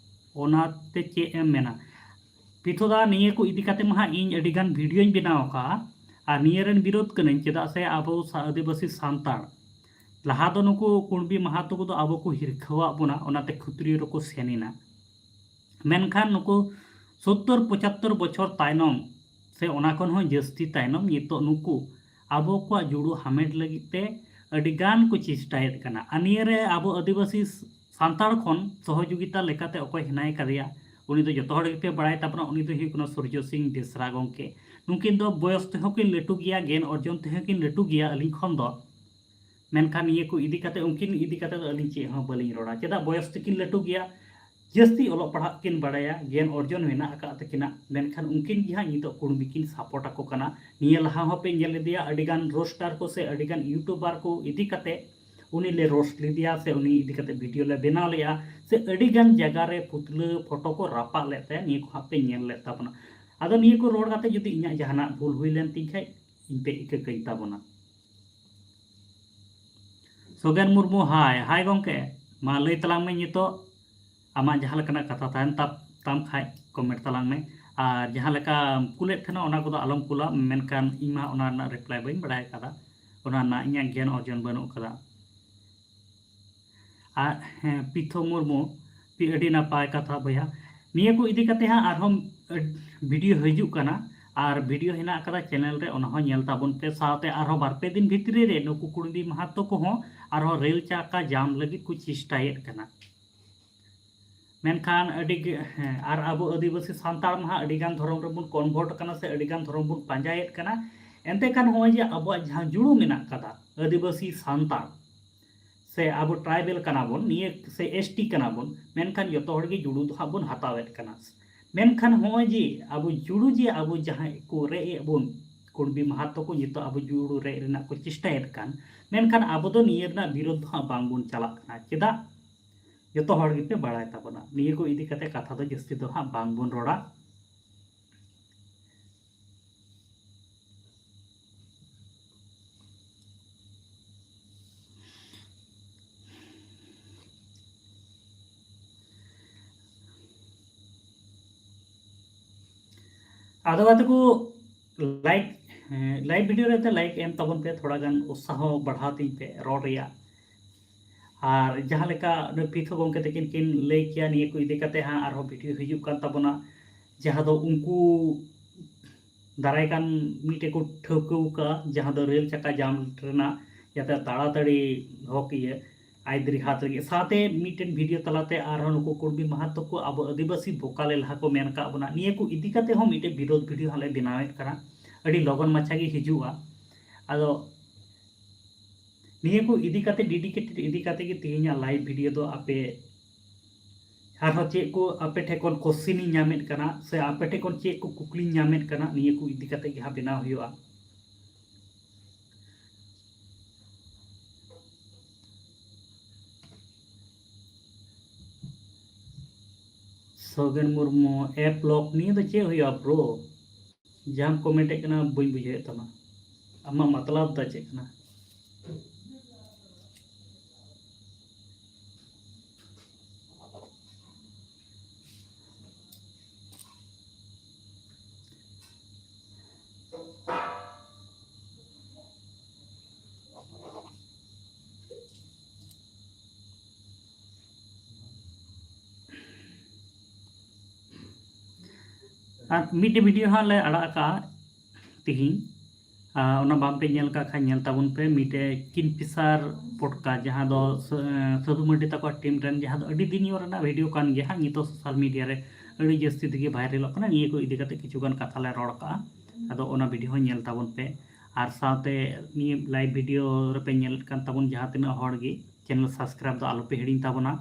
ᱚᱱᱟᱛᱮ ᱪᱮᱫ ᱮᱢ ᱢᱮᱱᱟ? ᱯᱤᱛᱷᱚ ᱫᱟ, ᱱᱤᱭᱟᱹ ᱠᱚ ᱤᱫᱤ ᱠᱟᱛᱮ ᱢᱟ ᱦᱟᱸᱜ ᱤᱧ ᱟᱹᱰᱤ ᱜᱟᱱ ᱵᱷᱤᱰᱤᱭᱳᱧ ᱵᱮᱱᱟᱣ ᱟᱠᱟᱫᱼᱟ, ᱟᱨ ᱱᱤᱭᱟᱹ ᱨᱮᱱ ᱵᱤᱨᱳᱫᱷ ᱠᱟᱹᱱᱟᱹᱧ, ᱪᱮᱫᱟᱜ ᱥᱮ ᱟᱵᱚ ᱥᱟ-, ᱟᱹᱫᱤᱵᱟᱹᱥᱤ ᱥᱟᱱᱛᱟᱲ ᱞᱟᱦᱟ ᱫᱚ ᱱᱩᱠᱩ ᱠᱩᱬᱵᱤ ᱢᱟᱦᱟᱛᱚ ᱠᱚᱫᱚ ᱟᱵᱚ ᱠᱚ ᱦᱤᱨᱠᱷᱟᱹᱣᱟᱜ ᱵᱚᱱᱟ, ᱚᱱᱟᱛᱮ ᱠᱷᱩᱛᱨᱤ ᱨᱮᱠᱚ ᱥᱮᱱ ᱮᱱᱟ᱾ ᱢᱮᱱᱠᱷᱟᱱ ᱱᱩᱠᱩ ᱥᱳᱛᱛᱳᱨ ᱯᱚᱸᱪᱟᱛᱛᱳᱨ ᱵᱚᱪᱷᱚᱨ ᱛᱟᱭᱱᱚᱢ ᱥᱮ ᱚᱱᱟ ᱠᱷᱚᱱ ᱦᱚᱸ ᱡᱟᱹᱥᱛᱤ ᱛᱟᱭᱱᱚᱢ ᱱᱤᱛᱚᱜ ᱱᱩᱠᱩ ᱟᱵᱚ ᱠᱚᱣᱟᱜ ᱡᱩᱲᱩ ᱦᱟᱢᱮᱴ ᱞᱟᱹᱜᱤᱫ ᱛᱮ ᱟᱹᱰᱤ ᱜᱟᱱ ᱠᱚ ᱪᱮᱥᱴᱟᱭᱮᱫ ᱠᱟᱱᱟ᱾ ᱟᱨ ᱱᱤᱭᱟᱹ ᱨᱮ ᱟᱵᱚ ᱟᱹᱫᱤᱵᱟᱹᱥᱤ ᱥᱟᱱᱛᱟᱲ ᱠᱷᱚᱱ ᱥᱚᱦᱚᱡᱳᱜᱤᱛᱟ ᱞᱮᱠᱟᱛᱮ ᱚᱠᱚᱭ ᱦᱮᱱᱟᱭ ᱠᱟᱫᱮᱭᱟ, ᱩᱱᱤ ᱫᱚ ᱡᱚᱛᱚ ᱦᱚᱲ ᱜᱮᱯᱮ ᱵᱟᱲᱟᱭ ᱛᱟᱵᱚᱱᱟ, ᱩᱱᱤ ᱫᱚ ᱦᱩᱭᱩᱜ ᱠᱟᱱᱟ ᱥᱩᱨᱡᱚ ᱥᱤᱝ ᱵᱮᱥᱨᱟ ᱜᱚᱢᱠᱮ᱾ ᱱᱩᱠᱤᱱ ᱫᱚ ᱵᱚᱭᱚᱥ ᱛᱮᱦᱚᱸ ᱠᱤᱱ ᱞᱟᱹᱴᱩ ᱜᱮᱭᱟ, ᱜᱮᱭᱟᱱ ᱚᱨᱡᱚᱱ ᱛᱮᱦᱚᱸ ᱠᱤᱱ ᱞᱟᱹᱴᱩ ᱜᱮᱭᱟ ᱟᱹᱞᱤᱧ ᱠᱷᱚᱱ ᱫᱚ᱾ ᱢᱮᱱᱠᱷᱟᱱ ᱱᱤᱭᱟᱹ ᱠᱚ ᱤᱫᱤ ᱠᱟᱛᱮ, ᱩᱱᱠᱤᱱ ᱤᱫᱤ ᱠᱟᱛᱮ ᱫᱚ ᱟᱹᱞᱤᱧ ᱪᱮᱫ ᱦᱚᱸ ᱵᱟᱹᱞᱤᱧ ᱨᱚᱲᱟ᱾ ᱪᱮᱫᱟᱜ? ᱵᱚᱭᱚᱥ ᱛᱮᱠᱤᱱ ᱞᱟᱹᱴᱩ ᱜᱮᱭᱟ, ᱡᱟᱹᱥᱛᱤ ᱚᱞᱚᱜ ᱯᱟᱲᱦᱟᱜ ᱠᱤᱱ ᱵᱟᱲᱟᱭᱟ, ᱜᱮᱭᱟᱱ ᱚᱨᱡᱚᱱ ᱢᱮᱱᱟᱜ ᱟᱠᱟᱫ ᱛᱟᱹᱠᱤᱱᱟ, ᱢᱮᱱᱠᱷᱟᱱ ᱩᱱᱠᱤᱱ ᱜᱮ ᱦᱟᱸᱜ ᱱᱤᱛᱚᱜ ᱠᱩᱲᱢᱤ ᱠᱤᱱ ᱥᱟᱯᱳᱨᱴ ᱟᱠᱚ ᱠᱟᱱᱟ᱾ ᱱᱤᱭᱟᱹ ᱞᱟᱦᱟ ᱦᱚᱸᱯᱮ ᱧᱮᱞ ᱤᱫᱤᱭᱟ, ᱟᱹᱰᱤᱜᱟᱱ ᱨᱳᱥᱴᱟᱨ ᱠᱚ ᱥᱮ ᱟᱹᱰᱤᱜᱟᱱ ᱤᱭᱩᱴᱩᱵᱟᱨ ᱠᱚ ᱤᱫᱤ ᱠᱟᱛᱮ ᱩᱱᱤ ᱞᱮ ᱨᱳᱥᱴ ᱞᱮᱫᱮᱭᱟ ᱥᱮ ᱩᱱᱤ ᱤᱫᱤ ᱠᱟᱛᱮ ᱵᱷᱤᱰᱤᱭᱳ ᱞᱮ ᱵᱮᱱᱟᱣ ᱞᱮᱫᱼᱟ, ᱥᱮ ᱟᱹᱰᱤᱜᱟᱱ ᱡᱟᱭᱜᱟ ᱨᱮ ᱯᱩᱛᱞᱟᱹ ᱯᱷᱳᱴᱳ ᱠᱚ ᱨᱟᱯᱟᱜ ᱞᱮᱫ ᱛᱟᱭᱟ᱾ ᱱᱤᱭᱟᱹ ᱠᱚ ᱦᱟᱸᱜ ᱯᱮ ᱧᱮᱞ ᱞᱮᱫ ᱛᱟᱵᱚᱱᱟ᱾ ᱟᱫᱚ ᱱᱤᱭᱟᱹ ᱠᱚ ᱨᱚᱲ ᱠᱟᱛᱮ ᱡᱩᱫᱤ ᱤᱧᱟᱹᱜ ᱡᱟᱦᱟᱱᱟᱜ ᱵᱷᱩᱞ ᱦᱩᱭ ᱞᱮᱱ ᱛᱤᱧ ᱠᱷᱟᱡ, ᱤᱧ ᱯᱮ ᱤᱠᱟᱹ ᱠᱟᱹᱧ ᱛᱟᱵᱚᱱᱟ᱾ ᱥᱚᱜᱮᱱ ᱢᱩᱨᱢᱩ, ᱦᱟᱭ ᱦᱟᱭ ᱜᱚᱢᱠᱮ, ᱢᱟ ᱞᱟᱹᱭ ᱛᱟᱞᱟᱝ ᱢᱮ ᱱᱤᱛᱚᱜ ᱟᱢᱟᱜ ᱡᱟᱦᱟᱸ ᱞᱮᱠᱟᱱᱟᱜ ᱠᱟᱛᱷᱟ ᱛᱟᱦᱮᱱ ᱛᱟᱯ- ᱛᱟᱢ ᱠᱷᱟᱡ ᱠᱚᱢᱮᱱᱴ ᱛᱟᱞᱟᱝ ᱢᱮ᱾ ᱟᱨ ᱡᱟᱦᱟᱸ ᱞᱮᱠᱟᱢ ᱠᱩᱞᱮᱫ ᱛᱟᱦᱮᱱᱟ ᱚᱱᱟ ᱠᱚᱫᱚ ᱟᱞᱚᱢ ᱠᱩᱞᱟ, ᱢᱮᱱᱠᱷᱟᱱ ᱤᱧ ᱢᱟ ᱚᱱᱟ ᱨᱮᱱᱟᱜ ᱨᱤᱯᱞᱟᱭ ᱵᱟᱹᱧ ᱵᱟᱲᱟᱭ ᱟᱠᱟᱫᱟ, ᱚᱱᱟ ᱨᱮᱱᱟᱜ ᱤᱧᱟᱹᱜ ᱜᱮᱭᱟᱱ ᱚᱨᱡᱚᱱ ᱵᱟᱹᱱᱩᱜ ᱟᱠᱟᱫᱟ᱾ ᱟᱨ ᱦᱮᱸ, ᱯᱤᱛᱷᱚ ᱢᱩᱨᱢᱩ, ᱯᱤ- ᱟᱹᱰᱤ ᱱᱟᱯᱟᱭ ᱠᱟᱛᱷᱟ ᱵᱚᱭᱦᱟ᱾ ᱱᱤᱭᱟᱹ ᱠᱚ ᱤᱫᱤ ᱠᱟᱛᱮ ᱦᱟᱸᱜ ᱟᱨᱦᱚᱸ ᱟᱹᱰ- ᱵᱷᱤᱰᱤᱭᱳ ᱦᱤᱡᱩᱜ ᱠᱟᱱᱟ, ᱟᱨ ᱵᱷᱤᱰᱤᱭᱳ ᱦᱮᱱᱟᱜ ᱟᱠᱟᱫᱟ ᱪᱮᱱᱮᱞ ᱨᱮ, ᱚᱱᱟ ᱦᱚᱸ ᱧᱮᱞ ᱛᱟᱵᱚᱱ ᱯᱮ᱾ ᱥᱟᱶᱛᱮ ᱟᱨᱦᱚᱸ ᱵᱟᱨ ᱯᱮ ᱫᱤᱱ ᱵᱷᱤᱛᱨᱤ ᱨᱮ ᱱᱩᱠᱩ ᱠᱩᱲᱢᱤ ᱢᱟᱦᱟᱛᱚ ᱠᱚᱦᱚᱸ ᱟᱨᱦᱚᱸ ᱨᱮᱞ ᱪᱟᱠᱟ ᱡᱟᱢ ᱞᱟᱹᱜᱤᱫ ᱠᱚ ᱪᱮᱥᱴᱟᱭᱮᱫ ᱠᱟᱱᱟ᱾ ᱢᱮᱱᱠᱷᱟᱱ ᱟᱹᱰᱤ ᱜᱮ, ᱦᱮᱸ, ᱟᱨ ᱟᱵᱚ ᱟᱹᱫᱤᱵᱟᱹᱥᱤ ᱥᱟᱱᱛᱟᱲ ᱢᱟ ᱦᱟᱸᱜ ᱟᱹᱰᱤ ᱜᱟᱱ ᱫᱷᱚᱨᱚᱢ ᱨᱮᱵᱚᱱ ᱠᱚᱱᱵᱷᱟᱨᱴ ᱠᱟᱱᱟ ᱥᱮ ᱟᱹᱰᱤ ᱜᱟᱱ ᱫᱷᱚᱨᱚᱢ ᱵᱚᱱ ᱯᱟᱸᱡᱟᱭᱮᱫ ᱠᱟᱱᱟ᱾ ᱮᱱᱛᱮ ᱠᱷᱟᱱ ᱱᱚᱜᱼᱚᱭ ᱡᱮ ᱟᱵᱚᱣᱟᱜ ᱡᱟᱦᱟᱸ ᱡᱩᱲᱩ ᱢᱮᱱᱟᱜ ᱠᱟᱫᱟ, ᱟᱹᱫᱤᱵᱟᱹᱥᱤ ᱥᱟᱱᱛᱟᱲ ᱥᱮ ᱟᱵᱚ ᱴᱨᱟᱭᱵᱮᱞ ᱠᱟᱱᱟ ᱵᱚᱱ, ᱱᱤᱭᱟᱹ ᱥᱮ ᱮᱥ ᱴᱤ ᱠᱟᱱᱟ ᱵᱚᱱ, ᱢᱮᱱᱠᱷᱟᱱ ᱡᱚᱛᱚ ᱦᱚᱲ ᱜᱮ ᱡᱩᱲᱩ ᱫᱚ ᱦᱟᱸᱜ ᱵᱚᱱ ᱦᱟᱛᱟᱣᱮᱫ ᱠᱟᱱᱟ᱾ ᱢᱮᱱᱠᱷᱟᱱ ᱱᱚᱜᱼᱚᱭ ᱡᱮ ᱟᱵᱚ ᱡᱩᱲᱩ ᱡᱮ ᱟᱵᱚ ᱡᱟᱦᱟᱸᱭ ᱠᱚ ᱨᱮᱡ ᱮᱫ ᱵᱚᱱ, ᱠᱩᱲᱵᱤ ᱢᱟᱦᱟᱛᱚ ᱠᱚ ᱱᱤᱛᱚᱜ ᱟᱵᱚ ᱡᱩᱲᱩ ᱨᱮᱡ ᱨᱮᱱᱟᱜ ᱠᱚ ᱪᱮᱥᱴᱟᱭᱮᱫ ᱠᱟᱱ, ᱢᱮᱱᱠᱷᱟᱱ ᱟᱵᱚ ᱫᱚ ᱱᱤᱭᱟᱹ ᱨᱮᱱᱟᱜ ᱵᱤᱨᱳᱫᱷ ᱫᱚ ᱦᱟᱸᱜ ᱵᱟᱝ ᱵᱚᱱ ᱪᱟᱞᱟᱜ ᱠᱟᱱᱟ᱾ ᱪᱮᱫᱟᱜ? ᱡᱚᱛᱚ ᱦᱚᱲ ᱜᱮᱯᱮ ᱵᱟᱲᱟᱭ ᱛᱟᱵᱚᱱᱟ᱾ ᱱᱤᱭᱟᱹ ᱠᱚ ᱤᱫᱤ ᱠᱟᱛᱮ ᱠᱟᱛᱷᱟ ᱫᱚ ᱡᱟᱹᱥᱛᱤ ᱫᱚ ᱦᱟᱸᱜ ᱵᱟᱝ ᱵᱚᱱ ᱨᱚᱲᱟ᱾ ᱟᱫᱚ ᱜᱟᱛᱮ ᱠᱚ, ᱞᱟᱭᱤᱠ, ᱦᱮᱸ, ᱞᱟᱭᱤᱵᱷ ᱵᱷᱤᱰᱤᱭᱳ ᱨᱮ ᱞᱟᱭᱤᱠ ᱮᱢ ᱛᱟᱵᱚᱱ ᱯᱮ, ᱛᱷᱚᱲᱟ ᱜᱟᱱ ᱩᱛᱥᱟᱦᱚ ᱵᱟᱲᱦᱟᱣ ᱛᱤᱧ ᱯᱮ ᱨᱚᱲ ᱨᱮᱭᱟᱜ᱾ ᱟᱨ ᱡᱟᱦᱟᱸ ᱞᱮᱠᱟ ᱱᱩᱭ ᱯᱤᱛᱷᱚ ᱜᱚᱢᱠᱮ ᱛᱟᱹᱠᱤᱱ ᱠᱤᱱ ᱞᱟᱹᱭ ᱠᱮᱭᱟ, ᱱᱤᱭᱟᱹ ᱠᱚ ᱤᱫᱤ ᱠᱟᱛᱮ ᱦᱟᱸᱜ ᱟᱨᱦᱚᱸ ᱵᱷᱤᱰᱤᱭᱳ ᱦᱤᱡᱩᱜ ᱠᱟᱱ ᱛᱟᱵᱚᱱᱟ, ᱡᱟᱦᱟᱸ ᱫᱚ ᱩᱱᱠᱩ ᱫᱟᱨᱟᱭ ᱠᱟᱱ ᱢᱤᱫᱴᱮᱡ ᱠᱚ ᱴᱷᱟᱹᱣᱠᱟᱹ ᱟᱠᱟᱫᱼᱟ, ᱡᱟᱦᱟᱸ ᱫᱚ ᱨᱮᱞ ᱪᱟᱠᱟ ᱡᱟᱢ ᱨᱮᱱᱟᱜ ᱡᱟᱛᱮ ᱛᱟᱲᱟᱛᱟᱲᱤ ᱦᱚᱠ ᱤᱭᱟᱹ ᱟᱭᱫᱨᱤ ᱦᱟᱛ ᱞᱟᱹᱜᱤᱫ᱾ ᱥᱟᱶᱛᱮ ᱢᱤᱫᱴᱮᱱ ᱵᱷᱤᱰᱤᱭᱳ ᱛᱟᱞᱟᱛᱮ ᱟᱨᱦᱚᱸ ᱱᱩᱠᱩ ᱠᱩᱲᱵᱤ ᱢᱟᱦᱟᱛᱚ ᱠᱚ ᱟᱵᱚ ᱟᱹᱫᱤᱵᱟᱹᱥᱤ ᱵᱚᱠᱟ ᱞᱮᱞᱦᱟ ᱠᱚ ᱢᱮᱱ ᱟᱠᱟᱫ ᱵᱚᱱᱟ, ᱱᱤᱭᱟᱹ ᱠᱚ ᱤᱫᱤ ᱠᱟᱛᱮ ᱦᱚᱸ ᱢᱤᱫᱴᱮᱱ ᱵᱤᱨᱳᱫᱷ ᱵᱷᱤᱰᱤᱭᱳ ᱦᱟᱸᱜ ᱞᱮ ᱵᱮᱱᱟᱣᱮᱫ ᱠᱟᱱᱟ, ᱟᱹᱰᱤ ᱞᱚᱜᱚᱱ ᱢᱟᱪᱷᱟ ᱜᱮ ᱦᱤᱡᱩᱜᱼᱟ᱾ ᱟᱫᱚ ᱱᱤᱭᱟᱹ ᱠᱚ ᱤᱫᱤ ᱠᱟᱛᱮ, ᱰᱮᱰᱤᱠᱮᱴᱮᱰ ᱤᱫᱤ ᱠᱟᱛᱮ ᱜᱮ ᱛᱮᱦᱮᱧᱟᱜ ᱞᱟᱭᱤᱵᱷ ᱵᱷᱤᱰᱤᱭᱳ ᱫᱚ᱾ ᱟᱯᱮ ᱟᱨᱦᱚᱸ ᱪᱮᱫ ᱠᱚ ᱟᱯᱮ ᱴᱷᱮᱱ ᱠᱷᱚᱱ ᱠᱚᱥᱪᱮᱱ ᱤᱧ ᱧᱟᱢᱮᱫ ᱠᱟᱱᱟ ᱥᱮ ᱟᱯᱮ ᱴᱷᱮᱱ ᱠᱷᱚᱱ ᱪᱮᱫ ᱠᱚ ᱠᱩᱠᱞᱤᱧ ᱧᱟᱢᱮᱫ ᱠᱟᱱᱟ, ᱱᱤᱭᱟᱹ ᱠᱚ ᱤᱫᱤ ᱠᱟᱛᱮ ᱜᱮ ᱦᱟᱸᱜ ᱵᱮᱱᱟᱣ ᱦᱩᱭᱩᱜᱼᱟ᱾ ᱥᱚᱜᱮᱱ ᱢᱩᱨᱢᱩ, ᱮᱯ ᱞᱚᱠ ᱱᱤᱭᱟᱹ ᱫᱚ ᱪᱮᱫ ᱦᱩᱭᱩᱜᱼᱟ ᱵᱨᱳ? ᱡᱟᱦᱟᱸᱢ ᱠᱚᱢᱮᱱᱴᱮᱫ ᱠᱟᱱᱟ ᱵᱟᱹᱧ ᱵᱩᱡᱷᱟᱹᱣᱮᱫ ᱛᱟᱢᱟ, ᱟᱢᱟᱜ ᱢᱚᱛᱞᱚᱵ ᱫᱚ ᱪᱮᱫ ᱠᱟᱱᱟ? ᱟᱨ ᱢᱤᱫᱴᱮᱡ ᱵᱷᱤᱰᱤᱭᱳ ᱦᱟᱸᱜ ᱞᱮ ᱟᱲᱟᱜ ᱟᱠᱟᱫᱼᱟ ᱛᱤᱦᱤᱧ, ᱟᱨ ᱚᱱᱟ ᱵᱟᱝ ᱯᱮ ᱧᱮᱞ ᱠᱟᱜ ᱠᱷᱟᱱ ᱧᱮᱞ ᱛᱟᱵᱚᱱ ᱯᱮ᱾ ᱢᱤᱫᱴᱮᱡ ᱠᱤᱝᱯᱷᱤᱥᱟᱨ ᱯᱚᱴᱠᱟ, ᱡᱟᱦᱟᱸ ᱫᱚ ᱥᱟᱹ-, ᱥᱟᱹᱫᱷᱩ ᱢᱟᱨᱰᱤ ᱛᱟᱠᱚᱣᱟᱜ ᱴᱤᱢ ᱨᱮᱱ, ᱡᱟᱦᱟᱸ ᱫᱚ ᱟᱹᱰᱤ ᱫᱤᱱ ᱧᱚᱜ ᱨᱮᱱᱟᱜ ᱵᱷᱤᱰᱤᱭᱳ ᱠᱟᱱ ᱜᱮᱭᱟ ᱦᱟᱸᱜ, ᱱᱤᱛᱚᱜ ᱥᱳᱥᱟᱞ ᱢᱤᱰᱤᱭᱟ ᱨᱮ ᱟᱹᱰᱤ ᱡᱟᱹᱥᱛᱤ ᱛᱮᱜᱮ ᱵᱷᱟᱭᱨᱟᱞᱚᱜ ᱠᱟᱱᱟ᱾ ᱱᱤᱭᱟᱹ ᱠᱚ ᱤᱫᱤ ᱠᱟᱛᱮ ᱠᱤᱪᱷᱩ ᱜᱟᱱ ᱠᱟᱛᱷᱟ ᱞᱮ ᱨᱚᱲ ᱠᱟᱜᱼᱟ, ᱟᱫᱚ ᱚᱱᱟ ᱵᱷᱤᱰᱤᱭᱳ ᱦᱚᱸ ᱧᱮᱞ ᱛᱟᱵᱚᱱ ᱯᱮ᱾ ᱟᱨ ᱥᱟᱶᱛᱮ ᱱᱤᱭᱟᱹ ᱞᱟᱭᱤᱵᱷ ᱵᱷᱤᱰᱤᱭᱳ ᱨᱮᱯᱮ ᱧᱮᱞᱮᱫ ᱠᱟᱱ ᱛᱟᱵᱚᱱ ᱡᱟᱦᱟᱸ ᱛᱤᱱᱟᱹᱜ ᱦᱚᱲ ᱜᱮ, ᱪᱮᱱᱮᱞ ᱥᱟᱵᱥᱠᱨᱟᱭᱤᱵ ᱫᱚ ᱟᱞᱚ ᱯᱮ ᱦᱤᱲᱤᱧ ᱛᱟᱵᱚᱱᱟ᱾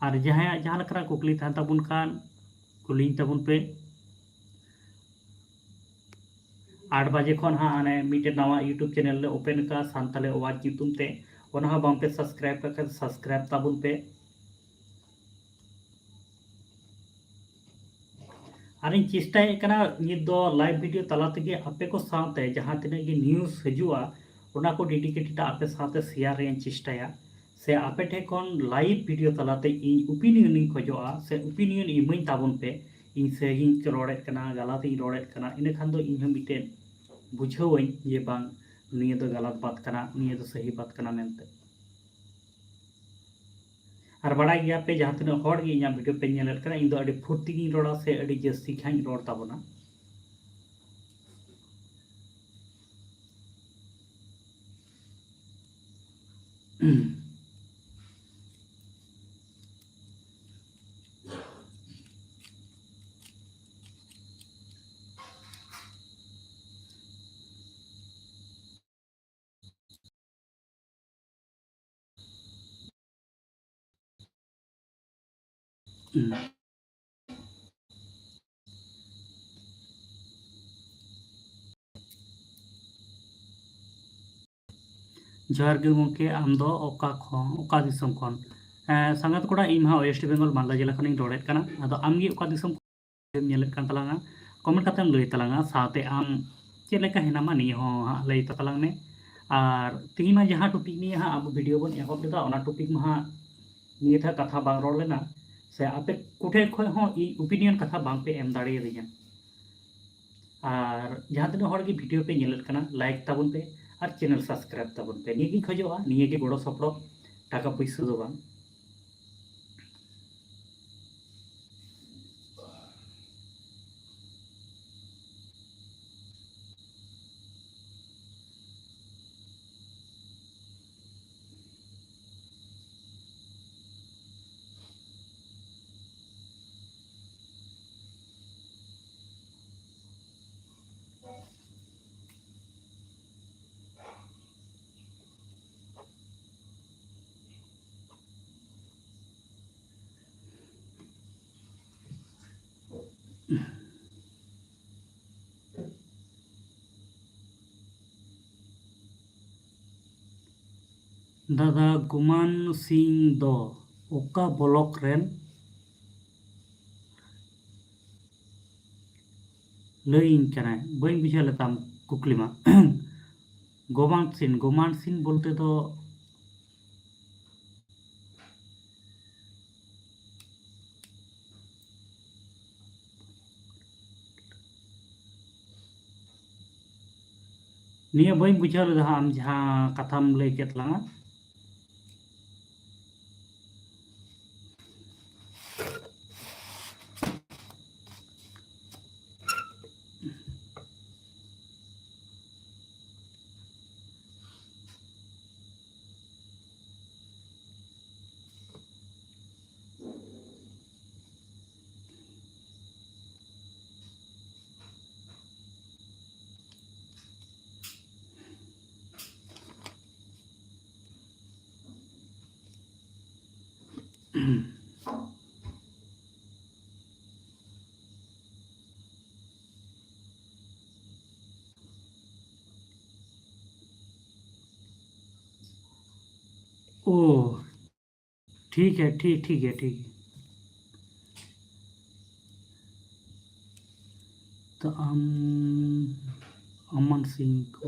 ᱟᱨ ᱡᱟᱦᱟᱸᱭᱟᱜ ᱡᱟᱦᱟᱸ ᱞᱮᱠᱟᱱᱟᱜ ᱠᱩᱠᱞᱤ ᱛᱟᱦᱮᱱ ᱛᱟᱵᱚᱱ ᱠᱷᱟᱱ ᱠᱩᱞᱤᱧ ᱛᱟᱵᱚᱱ ᱯᱮ᱾ ᱟᱴ ᱵᱟᱡᱮ ᱠᱷᱚᱱ ᱦᱟᱸᱜ ᱦᱟᱱᱮ ᱢᱤᱫᱴᱮᱱ ᱱᱟᱣᱟ YouTube ᱪᱮᱱᱮᱞ ᱞᱮ ᱳᱯᱮᱱ ᱟᱠᱟᱫᱼᱟ, ᱥᱟᱱᱛᱟᱲᱤ ᱟᱣᱟᱡᱽ ᱧᱩᱛᱩᱢ ᱛᱮ᱾ ᱚᱱᱟ ᱦᱚᱸ ᱵᱟᱝ ᱯᱮ ᱥᱟᱵᱥᱠᱨᱟᱭᱤᱵ ᱠᱟᱜ ᱠᱷᱟᱱ ᱥᱟᱵᱥᱠᱨᱟᱭᱤᱵ ᱛᱟᱵᱚᱱ ᱯᱮ᱾ ᱟᱨᱤᱧ ᱪᱮᱥᱴᱟᱭᱮᱫ ᱠᱟᱱᱟ ᱱᱤᱛ ᱫᱚ ᱞᱟᱭᱤᱵᱷ ᱵᱷᱤᱰᱤᱭᱳ ᱛᱟᱞᱟ ᱛᱮᱜᱮ ᱟᱯᱮ ᱠᱚ ᱥᱟᱶᱛᱮ ᱡᱟᱦᱟᱸ ᱛᱤᱱᱟᱹᱜ ᱜᱮ ᱱᱤᱭᱩᱡᱽ ᱦᱤᱡᱩᱜᱼᱟ, ᱚᱱᱟ ᱠᱚ ᱰᱮᱰᱤᱠᱮᱴᱮᱰ ᱟᱯᱮ ᱥᱟᱶᱛᱮ ᱥᱮᱭᱟᱨ ᱨᱮᱭᱟᱜ ᱤᱧ ᱪᱮᱥᱴᱟᱭᱟ, ᱥᱮ ᱟᱯᱮ ᱴᱷᱮᱱ ᱠᱷᱚᱱ ᱞᱟᱭᱤᱵᱷ ᱵᱷᱤᱰᱤᱭᱳ ᱛᱟᱞᱟᱛᱮ ᱤᱧ ᱳᱯᱤᱱᱤᱭᱚᱱ ᱤᱧ ᱠᱷᱚᱡᱚᱜᱼᱟ, ᱥᱮ ᱳᱯᱤᱱᱤᱭᱚᱱ ᱤᱢᱟᱹᱧ ᱛᱟᱵᱚᱱ ᱯᱮ᱾ ᱤᱧ ᱥᱟᱹᱦᱤᱧ ᱨᱚᱲᱮᱫ ᱠᱟᱱᱟ, ᱜᱟᱞᱟᱛᱤᱧ ᱨᱚᱲᱮᱫ ᱠᱟᱱᱟ, ᱤᱱᱟᱹᱠᱷᱟᱱ ᱫᱚ ᱤᱧ ᱦᱚᱸ ᱢᱤᱫᱴᱮᱱ ᱵᱩᱡᱷᱟᱹᱣᱟᱹᱧ ᱡᱮ ᱵᱟᱝ, ᱱᱤᱭᱟᱹ ᱫᱚ ᱜᱟᱞᱟᱛ ᱵᱟᱛ ᱠᱟᱱᱟ, ᱱᱤᱭᱟᱹ ᱫᱚ ᱥᱟᱹᱦᱤ ᱵᱟᱛ ᱠᱟᱱᱟ ᱢᱮᱱᱛᱮ᱾ ᱟᱨ ᱵᱟᱲᱟᱭ ᱜᱮᱭᱟ ᱯᱮ, ᱡᱟᱦᱟᱸ ᱛᱤᱱᱟᱹᱜ ᱦᱚᱲ ᱜᱮ ᱤᱧᱟᱹᱜ ᱵᱷᱤᱰᱤᱭᱳ ᱯᱮ ᱧᱮᱞᱮᱫ ᱠᱟᱱᱟ, ᱤᱧ ᱫᱚ ᱟᱹᱰᱤ ᱯᱷᱩᱨᱛᱤ ᱜᱤᱧ ᱨᱚᱲᱟ ᱥᱮ ᱟᱹᱰᱤ ᱡᱟᱹᱥᱛᱤ ᱜᱮ ᱦᱟᱸᱜ ᱤᱧ ᱨᱚᱲ ᱛᱟᱵᱚᱱᱟ᱾ ᱡᱚᱦᱟᱨ ᱜᱮ ᱜᱚᱢᱠᱮ, ᱟᱢ ᱫᱚ ᱚᱠᱟ ᱠᱷᱚᱱ, ᱚᱠᱟ ᱫᱤᱥᱚᱢ ᱠᱷᱚᱱ? ᱮᱸ, ᱥᱟᱸᱜᱟᱛ ᱠᱚᱲᱟ, ᱤᱧ ᱢᱟ ᱦᱟᱸᱜ ᱳᱭᱮᱥᱴ ᱵᱮᱝᱜᱚᱞ ᱢᱟᱞᱫᱟ ᱡᱮᱞᱟ ᱠᱷᱚᱱᱤᱧ ᱨᱚᱲᱮᱫ ᱠᱟᱱᱟ᱾ ᱟᱫᱚ ᱟᱢ ᱜᱮ ᱚᱠᱟ ᱫᱤᱥᱚᱢ ᱠᱷᱚᱱᱮᱢ ᱧᱮᱞᱮᱫ ᱠᱟᱱ ᱛᱟᱞᱟᱝᱟ? ᱠᱚᱢᱮᱱᱴ ᱠᱟᱛᱮᱢ ᱞᱟᱹᱭ ᱛᱟᱞᱟᱝᱟ, ᱥᱟᱶᱛᱮ ᱟᱢ ᱪᱮᱫ ᱞᱮᱠᱟ ᱦᱮᱱᱟᱢᱟ ᱱᱤᱭᱟᱹ ᱦᱚᱸ ᱦᱟᱸᱜ ᱞᱟᱹᱭ ᱛᱟᱞᱟᱝ ᱢᱮ᱾ ᱟᱨ ᱛᱮᱦᱮᱧ ᱢᱟ ᱡᱟᱦᱟᱸ ᱴᱚᱯᱤᱠ ᱱᱤᱭᱮ ᱦᱟᱸᱜ ᱟᱵᱚ ᱵᱷᱤᱰᱤᱭᱳ ᱵᱚᱱ ᱮᱦᱚᱵ ᱞᱮᱫᱟ, ᱚᱱᱟ ᱴᱚᱯᱤᱠ ᱢᱟ ᱦᱟᱸᱜ ᱱᱤᱭᱟᱹ ᱫᱷᱟᱣ ᱠᱟᱛᱷᱟ ᱵᱟᱝ ᱨᱚᱲ ᱞᱮᱱᱟ, ᱥᱮ ᱟᱯᱮ ᱠᱚᱴᱷᱮᱱ ᱠᱷᱚᱱ ᱦᱚᱸ ᱤᱧ ᱳᱯᱤᱱᱤᱭᱚᱱ ᱠᱟᱛᱷᱟ ᱵᱟᱝ ᱯᱮ ᱮᱢ ᱫᱟᱲᱮᱭᱟᱫᱤᱧᱟ᱾ ᱟᱨ ᱡᱟᱦᱟᱸ ᱛᱤᱱᱟᱹᱜ ᱦᱚᱲ ᱜᱮ ᱵᱷᱤᱰᱤᱭᱳ ᱯᱮ ᱧᱮᱞᱮᱫ ᱠᱟᱱᱟ, ᱞᱟᱭᱤᱠ ᱛᱟᱵᱚᱱ ᱯᱮ ᱟᱨ ᱪᱮᱱᱮᱞ ᱥᱟᱵᱥᱠᱨᱟᱭᱤᱵ ᱛᱟᱵᱚᱱ ᱯᱮ᱾ ᱱᱤᱭᱟᱹ ᱜᱤᱧ ᱠᱷᱚᱡᱚᱜᱼᱟ, ᱱᱤᱭᱟᱹ ᱜᱮ ᱜᱚᱲᱚ ᱥᱚᱯᱚᱦᱚᱫ, ᱴᱟᱠᱟ ᱯᱩᱭᱥᱟᱹ ᱫᱚ ᱵᱟᱝ᱾ ᱫᱟᱫᱟ, ᱜᱩᱢᱟᱱ ᱥᱤᱝ ᱫᱚ ᱚᱠᱟ ᱵᱞᱚᱠ ᱨᱮᱱ? ᱞᱟᱹᱭᱟᱹᱧ ᱠᱟᱱᱟᱭ, ᱵᱟᱹᱧ ᱵᱩᱡᱷᱟᱹᱣ ᱞᱮᱫ ᱛᱟᱢ ᱠᱩᱠᱞᱤ ᱢᱟ᱾ ᱜᱳᱢᱟᱱ ᱥᱤᱱ, ᱜᱳᱢᱟᱱ ᱥᱤᱱ ᱵᱚᱞᱛᱮ ᱫᱚ ᱱᱤᱭᱟᱹ ᱵᱟᱹᱧ ᱵᱩᱡᱷᱟᱹᱣ ᱞᱮᱫᱟ ᱦᱟᱸᱜ, ᱟᱢ ᱡᱟᱦᱟᱸ ᱠᱟᱛᱷᱟᱢ ᱞᱟᱹᱭ ᱠᱮᱫ ᱛᱟᱞᱟᱝᱟ᱾ ᱳ, ᱴᱷᱤᱠ ᱦᱮ, ᱴᱷᱤᱠ, ᱴᱷᱤᱠ ᱜᱮᱭᱟ, ᱴᱷᱤᱠ ᱜᱮᱭᱟ᱾ ᱛᱚ ᱟᱢ, ᱟᱢᱟᱱ ᱥᱤᱝ ᱠᱚ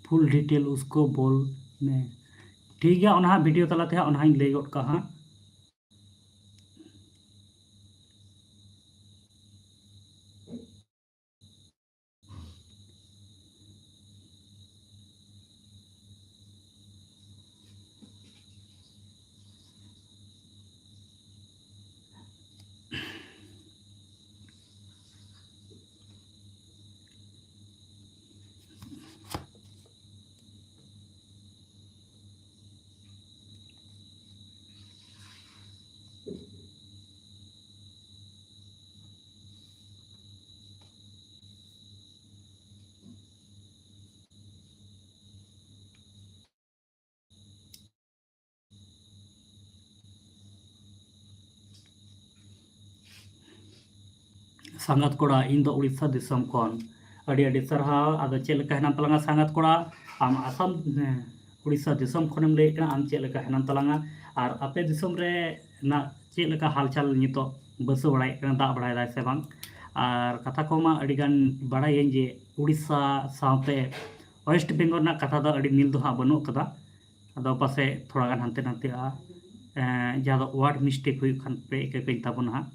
full detail ᱩᱥᱠᱚ ᱵᱚᱞ ᱢᱮ᱾ ᱴᱷᱤᱠ ᱜᱮᱭᱟ, ᱚᱱᱟ ᱦᱟᱸᱜ video ᱛᱟᱞᱟᱛᱮ ᱦᱟᱸᱜ ᱚᱱᱟ ᱦᱟᱸᱜ ᱤᱧ ᱞᱟᱹᱭ ᱜᱚᱫ ᱠᱟᱜᱼᱟ ᱦᱟᱸᱜ᱾ ᱥᱟᱸᱜᱟᱛ ᱠᱚᱲᱟ, ᱤᱧ ᱫᱚ ᱩᱲᱤᱥᱥᱟ ᱫᱤᱥᱚᱢ ᱠᱷᱚᱱ᱾ ᱟᱹᱰᱤ ᱟᱹᱰᱤ ᱥᱟᱨᱦᱟᱣ᱾ ᱟᱫᱚ ᱪᱮᱫ ᱞᱮᱠᱟ ᱦᱮᱱᱟᱢ ᱛᱟᱞᱟᱝᱟ ᱥᱟᱸᱜᱟᱛ ᱠᱚᱲᱟ? ᱟᱢ ᱟᱥᱟᱢ, ᱦᱮᱸ, ᱩᱲᱤᱥᱥᱟ ᱫᱤᱥᱚᱢ ᱠᱷᱚᱱᱮᱢ ᱞᱟᱹᱭᱮᱫ ᱠᱟᱱᱟ, ᱟᱢ ᱪᱮᱫ ᱞᱮᱠᱟ ᱦᱮᱱᱟᱢ ᱛᱟᱞᱟᱝᱟ? ᱟᱨ ᱟᱯᱮ ᱫᱤᱥᱚᱢ ᱨᱮ ᱱᱟᱜ ᱪᱮᱫ ᱞᱮᱠᱟ ᱦᱟᱞᱪᱟᱞ ᱱᱤᱛᱚᱜ ᱵᱟᱹᱥᱟᱹ ᱵᱟᱲᱟᱭᱮᱫ ᱠᱟᱱᱟ, ᱫᱟᱜ ᱵᱟᱲᱟᱭ ᱫᱟᱭ ᱥᱮ ᱵᱟᱝ? ᱟᱨ ᱠᱟᱛᱷᱟ ᱠᱚᱢᱟ ᱟᱹᱰᱤ ᱜᱟᱱ ᱵᱟᱲᱟᱭᱟᱹᱧ ᱡᱮ ᱩᱲᱤᱥᱥᱟ ᱥᱟᱶᱛᱮ West Bengal ᱨᱮᱱᱟᱜ ᱠᱟᱛᱷᱟ ᱫᱚ ᱟᱹᱰᱤ ᱢᱤᱞ ᱫᱚ ᱦᱟᱸᱜ ᱵᱟᱹᱱᱩᱜ ᱠᱟᱫᱟ᱾ ᱟᱫᱚ ᱯᱟᱥᱮᱡ ᱛᱷᱚᱲᱟ ᱜᱟᱱ ᱦᱟᱱᱛᱮ ᱱᱟᱛᱮᱜᱼᱟ, ᱮᱸ, ᱡᱟᱦᱟᱸ ᱫᱚ word mistake ᱦᱩᱭᱩᱜ ᱠᱷᱟᱱ ᱯᱮ ᱤᱠᱟᱹ ᱠᱟᱹᱧ ᱛᱟᱵᱚᱱᱟ ᱦᱟᱸᱜ᱾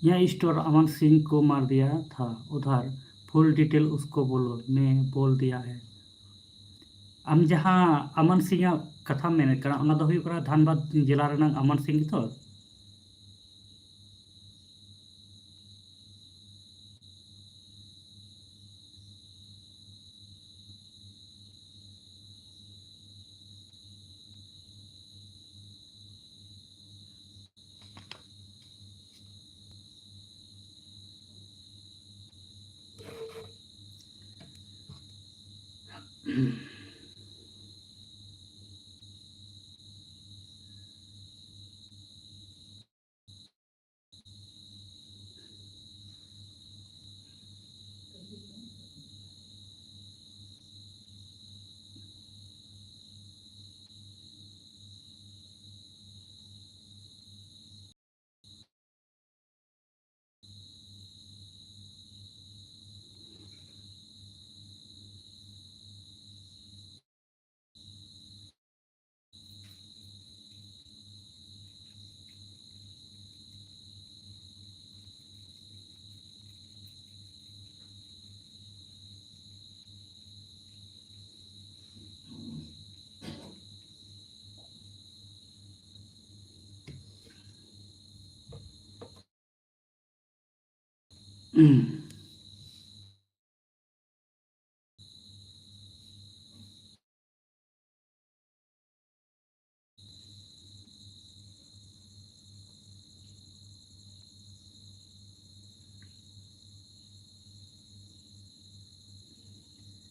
यह स्टोर अमन सिंह को मार दिया था उधार, फुल डिटेल उसको बोलो, मैं बोल दिया है। ᱟᱢ ᱡᱟᱦᱟᱸ ᱟᱢᱟᱱ ᱥᱤᱝ ᱟᱜ ᱠᱟᱛᱷᱟᱢ ᱢᱮᱱᱮᱫ ᱠᱟᱱᱟ, ᱚᱱᱟ ᱫᱚ ᱦᱩᱭᱩᱜ ᱠᱟᱱᱟ ᱫᱷᱟᱱᱵᱟᱫᱽ ᱡᱮᱞᱟ ᱨᱮᱱᱟᱜ ᱟᱢᱟᱱ ᱥᱤᱝ ᱜᱮᱛᱚ?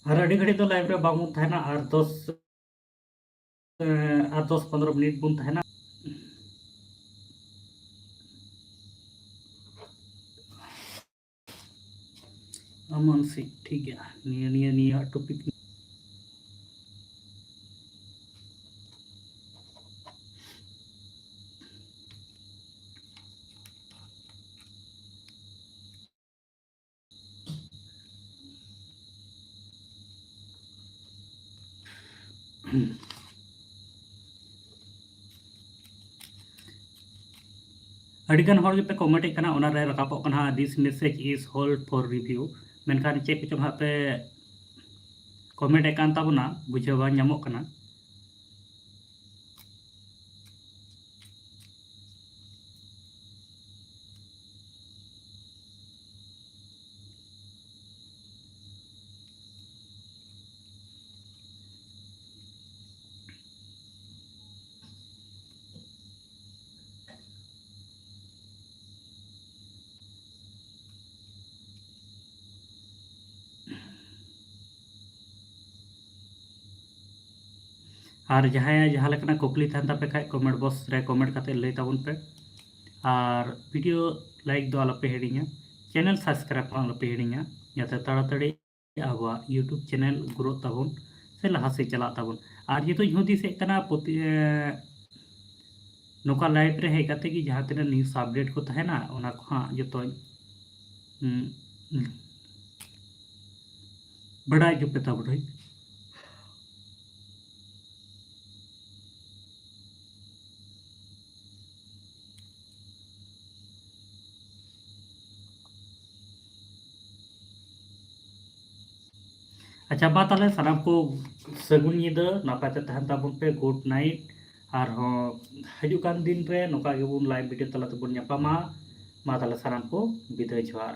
ᱟᱨ ᱟᱹᱰᱤ ᱜᱷᱟᱹᱲᱤᱡ ᱫᱚ ᱞᱟᱭᱤᱵᱷ ᱨᱮ ᱵᱟᱵᱚᱱ ᱛᱟᱦᱮᱱᱟ, ᱟᱨ ᱫᱚᱥ ᱟᱨ ᱫᱚᱥ ᱯᱚᱱᱨᱚ ᱢᱤᱱᱤᱴ ᱵᱚᱱ ᱛᱟᱦᱮᱱᱟ᱾ ᱟᱢᱟᱱ ᱥᱤᱝ, ᱴᱷᱤᱠ ᱜᱮᱭᱟ, ᱱᱤᱭᱟᱹ ᱱᱤᱭᱟᱹ ᱱᱤᱭᱟᱹ ᱴᱚᱯᱤᱠ᱾ ᱟᱹᱰᱤᱜᱟᱱ ᱦᱚᱲ ᱜᱮᱯᱮ ᱠᱚᱢᱮᱱᱴᱮᱫ ᱠᱟᱱᱟ, ᱚᱱᱟᱨᱮ ᱨᱟᱠᱟᱵᱚᱜ ᱠᱟᱱᱟ, "This message is hold for review", ᱢᱮᱱᱠᱷᱟᱱ ᱪᱮᱫ ᱠᱚᱪᱚᱝ ᱦᱟᱸᱜ ᱯᱮ ᱠᱚᱢᱮᱱᱴ ᱮᱫ ᱠᱟᱱ ᱛᱟᱵᱚᱱᱟ, ᱵᱩᱡᱷᱟᱹᱣ ᱵᱟᱝ ᱧᱟᱢᱚᱜ ᱠᱟᱱᱟ᱾ ᱟᱨ ᱡᱟᱦᱟᱸᱭᱟᱜ ᱡᱟᱦᱟᱸ ᱞᱮᱠᱟᱱᱟᱜ ᱠᱩᱠᱞᱤ ᱛᱟᱦᱮᱱ ᱛᱟᱯᱮ ᱠᱷᱟᱡ, ᱠᱚᱢᱮᱱᱴ ᱵᱚᱠᱥ ᱨᱮ ᱠᱚᱢᱮᱱᱴ ᱠᱟᱛᱮ ᱞᱟᱹᱭ ᱛᱟᱵᱚᱱ ᱯᱮ᱾ ᱟᱨ ᱵᱷᱤᱰᱤᱭᱳ ᱞᱟᱭᱤᱠ ᱫᱚ ᱟᱞᱚᱯᱮ ᱦᱤᱲᱤᱧᱟ, ᱪᱮᱱᱮᱞ ᱥᱟᱵᱥᱠᱨᱟᱭᱤᱵ ᱦᱚᱸ ᱟᱞᱚᱯᱮ ᱦᱤᱲᱤᱧᱟ, ᱡᱟᱛᱮ ᱛᱟᱲᱟᱛᱟᱲᱤ ᱟᱵᱚᱣᱟᱜ ᱭᱩᱴᱩᱵᱽ ᱪᱮᱱᱮᱞ ᱜᱨᱳᱛᱷ ᱛᱟᱵᱚᱱ ᱥᱮ ᱞᱟᱦᱟ ᱥᱮᱫ ᱪᱟᱞᱟᱜ ᱛᱟᱵᱚᱱ᱾ ᱟᱨ ᱡᱮᱦᱮᱛᱩᱧ ᱦᱩᱫᱤᱥᱮᱫ ᱠᱟᱱᱟ, ᱯᱨᱚᱛᱤ, ᱮ, ᱱᱚᱝᱠᱟ ᱞᱟᱭᱤᱵᱷ ᱨᱮ ᱦᱮᱡ ᱠᱟᱛᱮ ᱜᱮ ᱡᱟᱦᱟᱸ ᱛᱤᱱᱟᱹᱜ ᱱᱤᱭᱩᱡᱽ ᱟᱯᱰᱮᱴ ᱠᱚ ᱛᱟᱦᱮᱱᱟ, ᱚᱱᱟ ᱠᱚ ᱦᱟᱸᱜ ᱡᱚᱛᱚᱧ, ᱩᱸ, ᱩᱸ, ᱵᱟᱰᱟᱭ ᱦᱚᱪᱚ ᱯᱮ ᱛᱟᱵᱚᱱᱟᱹᱧ᱾ ᱟᱪᱪᱷᱟ, ᱢᱟ ᱛᱟᱦᱞᱮ ᱥᱟᱱᱟᱢ ᱠᱚ ᱥᱟᱹᱜᱩᱱ ᱧᱤᱫᱟᱹ, ᱱᱟᱯᱟᱭ ᱛᱮ ᱛᱟᱦᱮᱱ ᱛᱟᱵᱚᱱ ᱯᱮ, ᱜᱩᱰ ᱱᱟᱭᱤᱴ᱾ ᱟᱨᱦᱚᱸ ᱦᱤᱡᱩᱜ ᱠᱟᱱ ᱫᱤᱱ ᱨᱮ ᱱᱚᱝᱠᱟ ᱜᱮᱵᱚᱱ ᱞᱟᱭᱤᱵᱷ ᱵᱷᱤᱰᱤᱭᱳ ᱛᱟᱞᱟ ᱛᱮᱵᱚᱱ ᱧᱟᱯᱟᱢᱟ᱾ ᱢᱟ ᱛᱟᱦᱞᱮ ᱥᱟᱱᱟᱢ ᱠᱚ ᱵᱤᱫᱟᱹᱭ, ᱡᱚᱦᱟᱨ᱾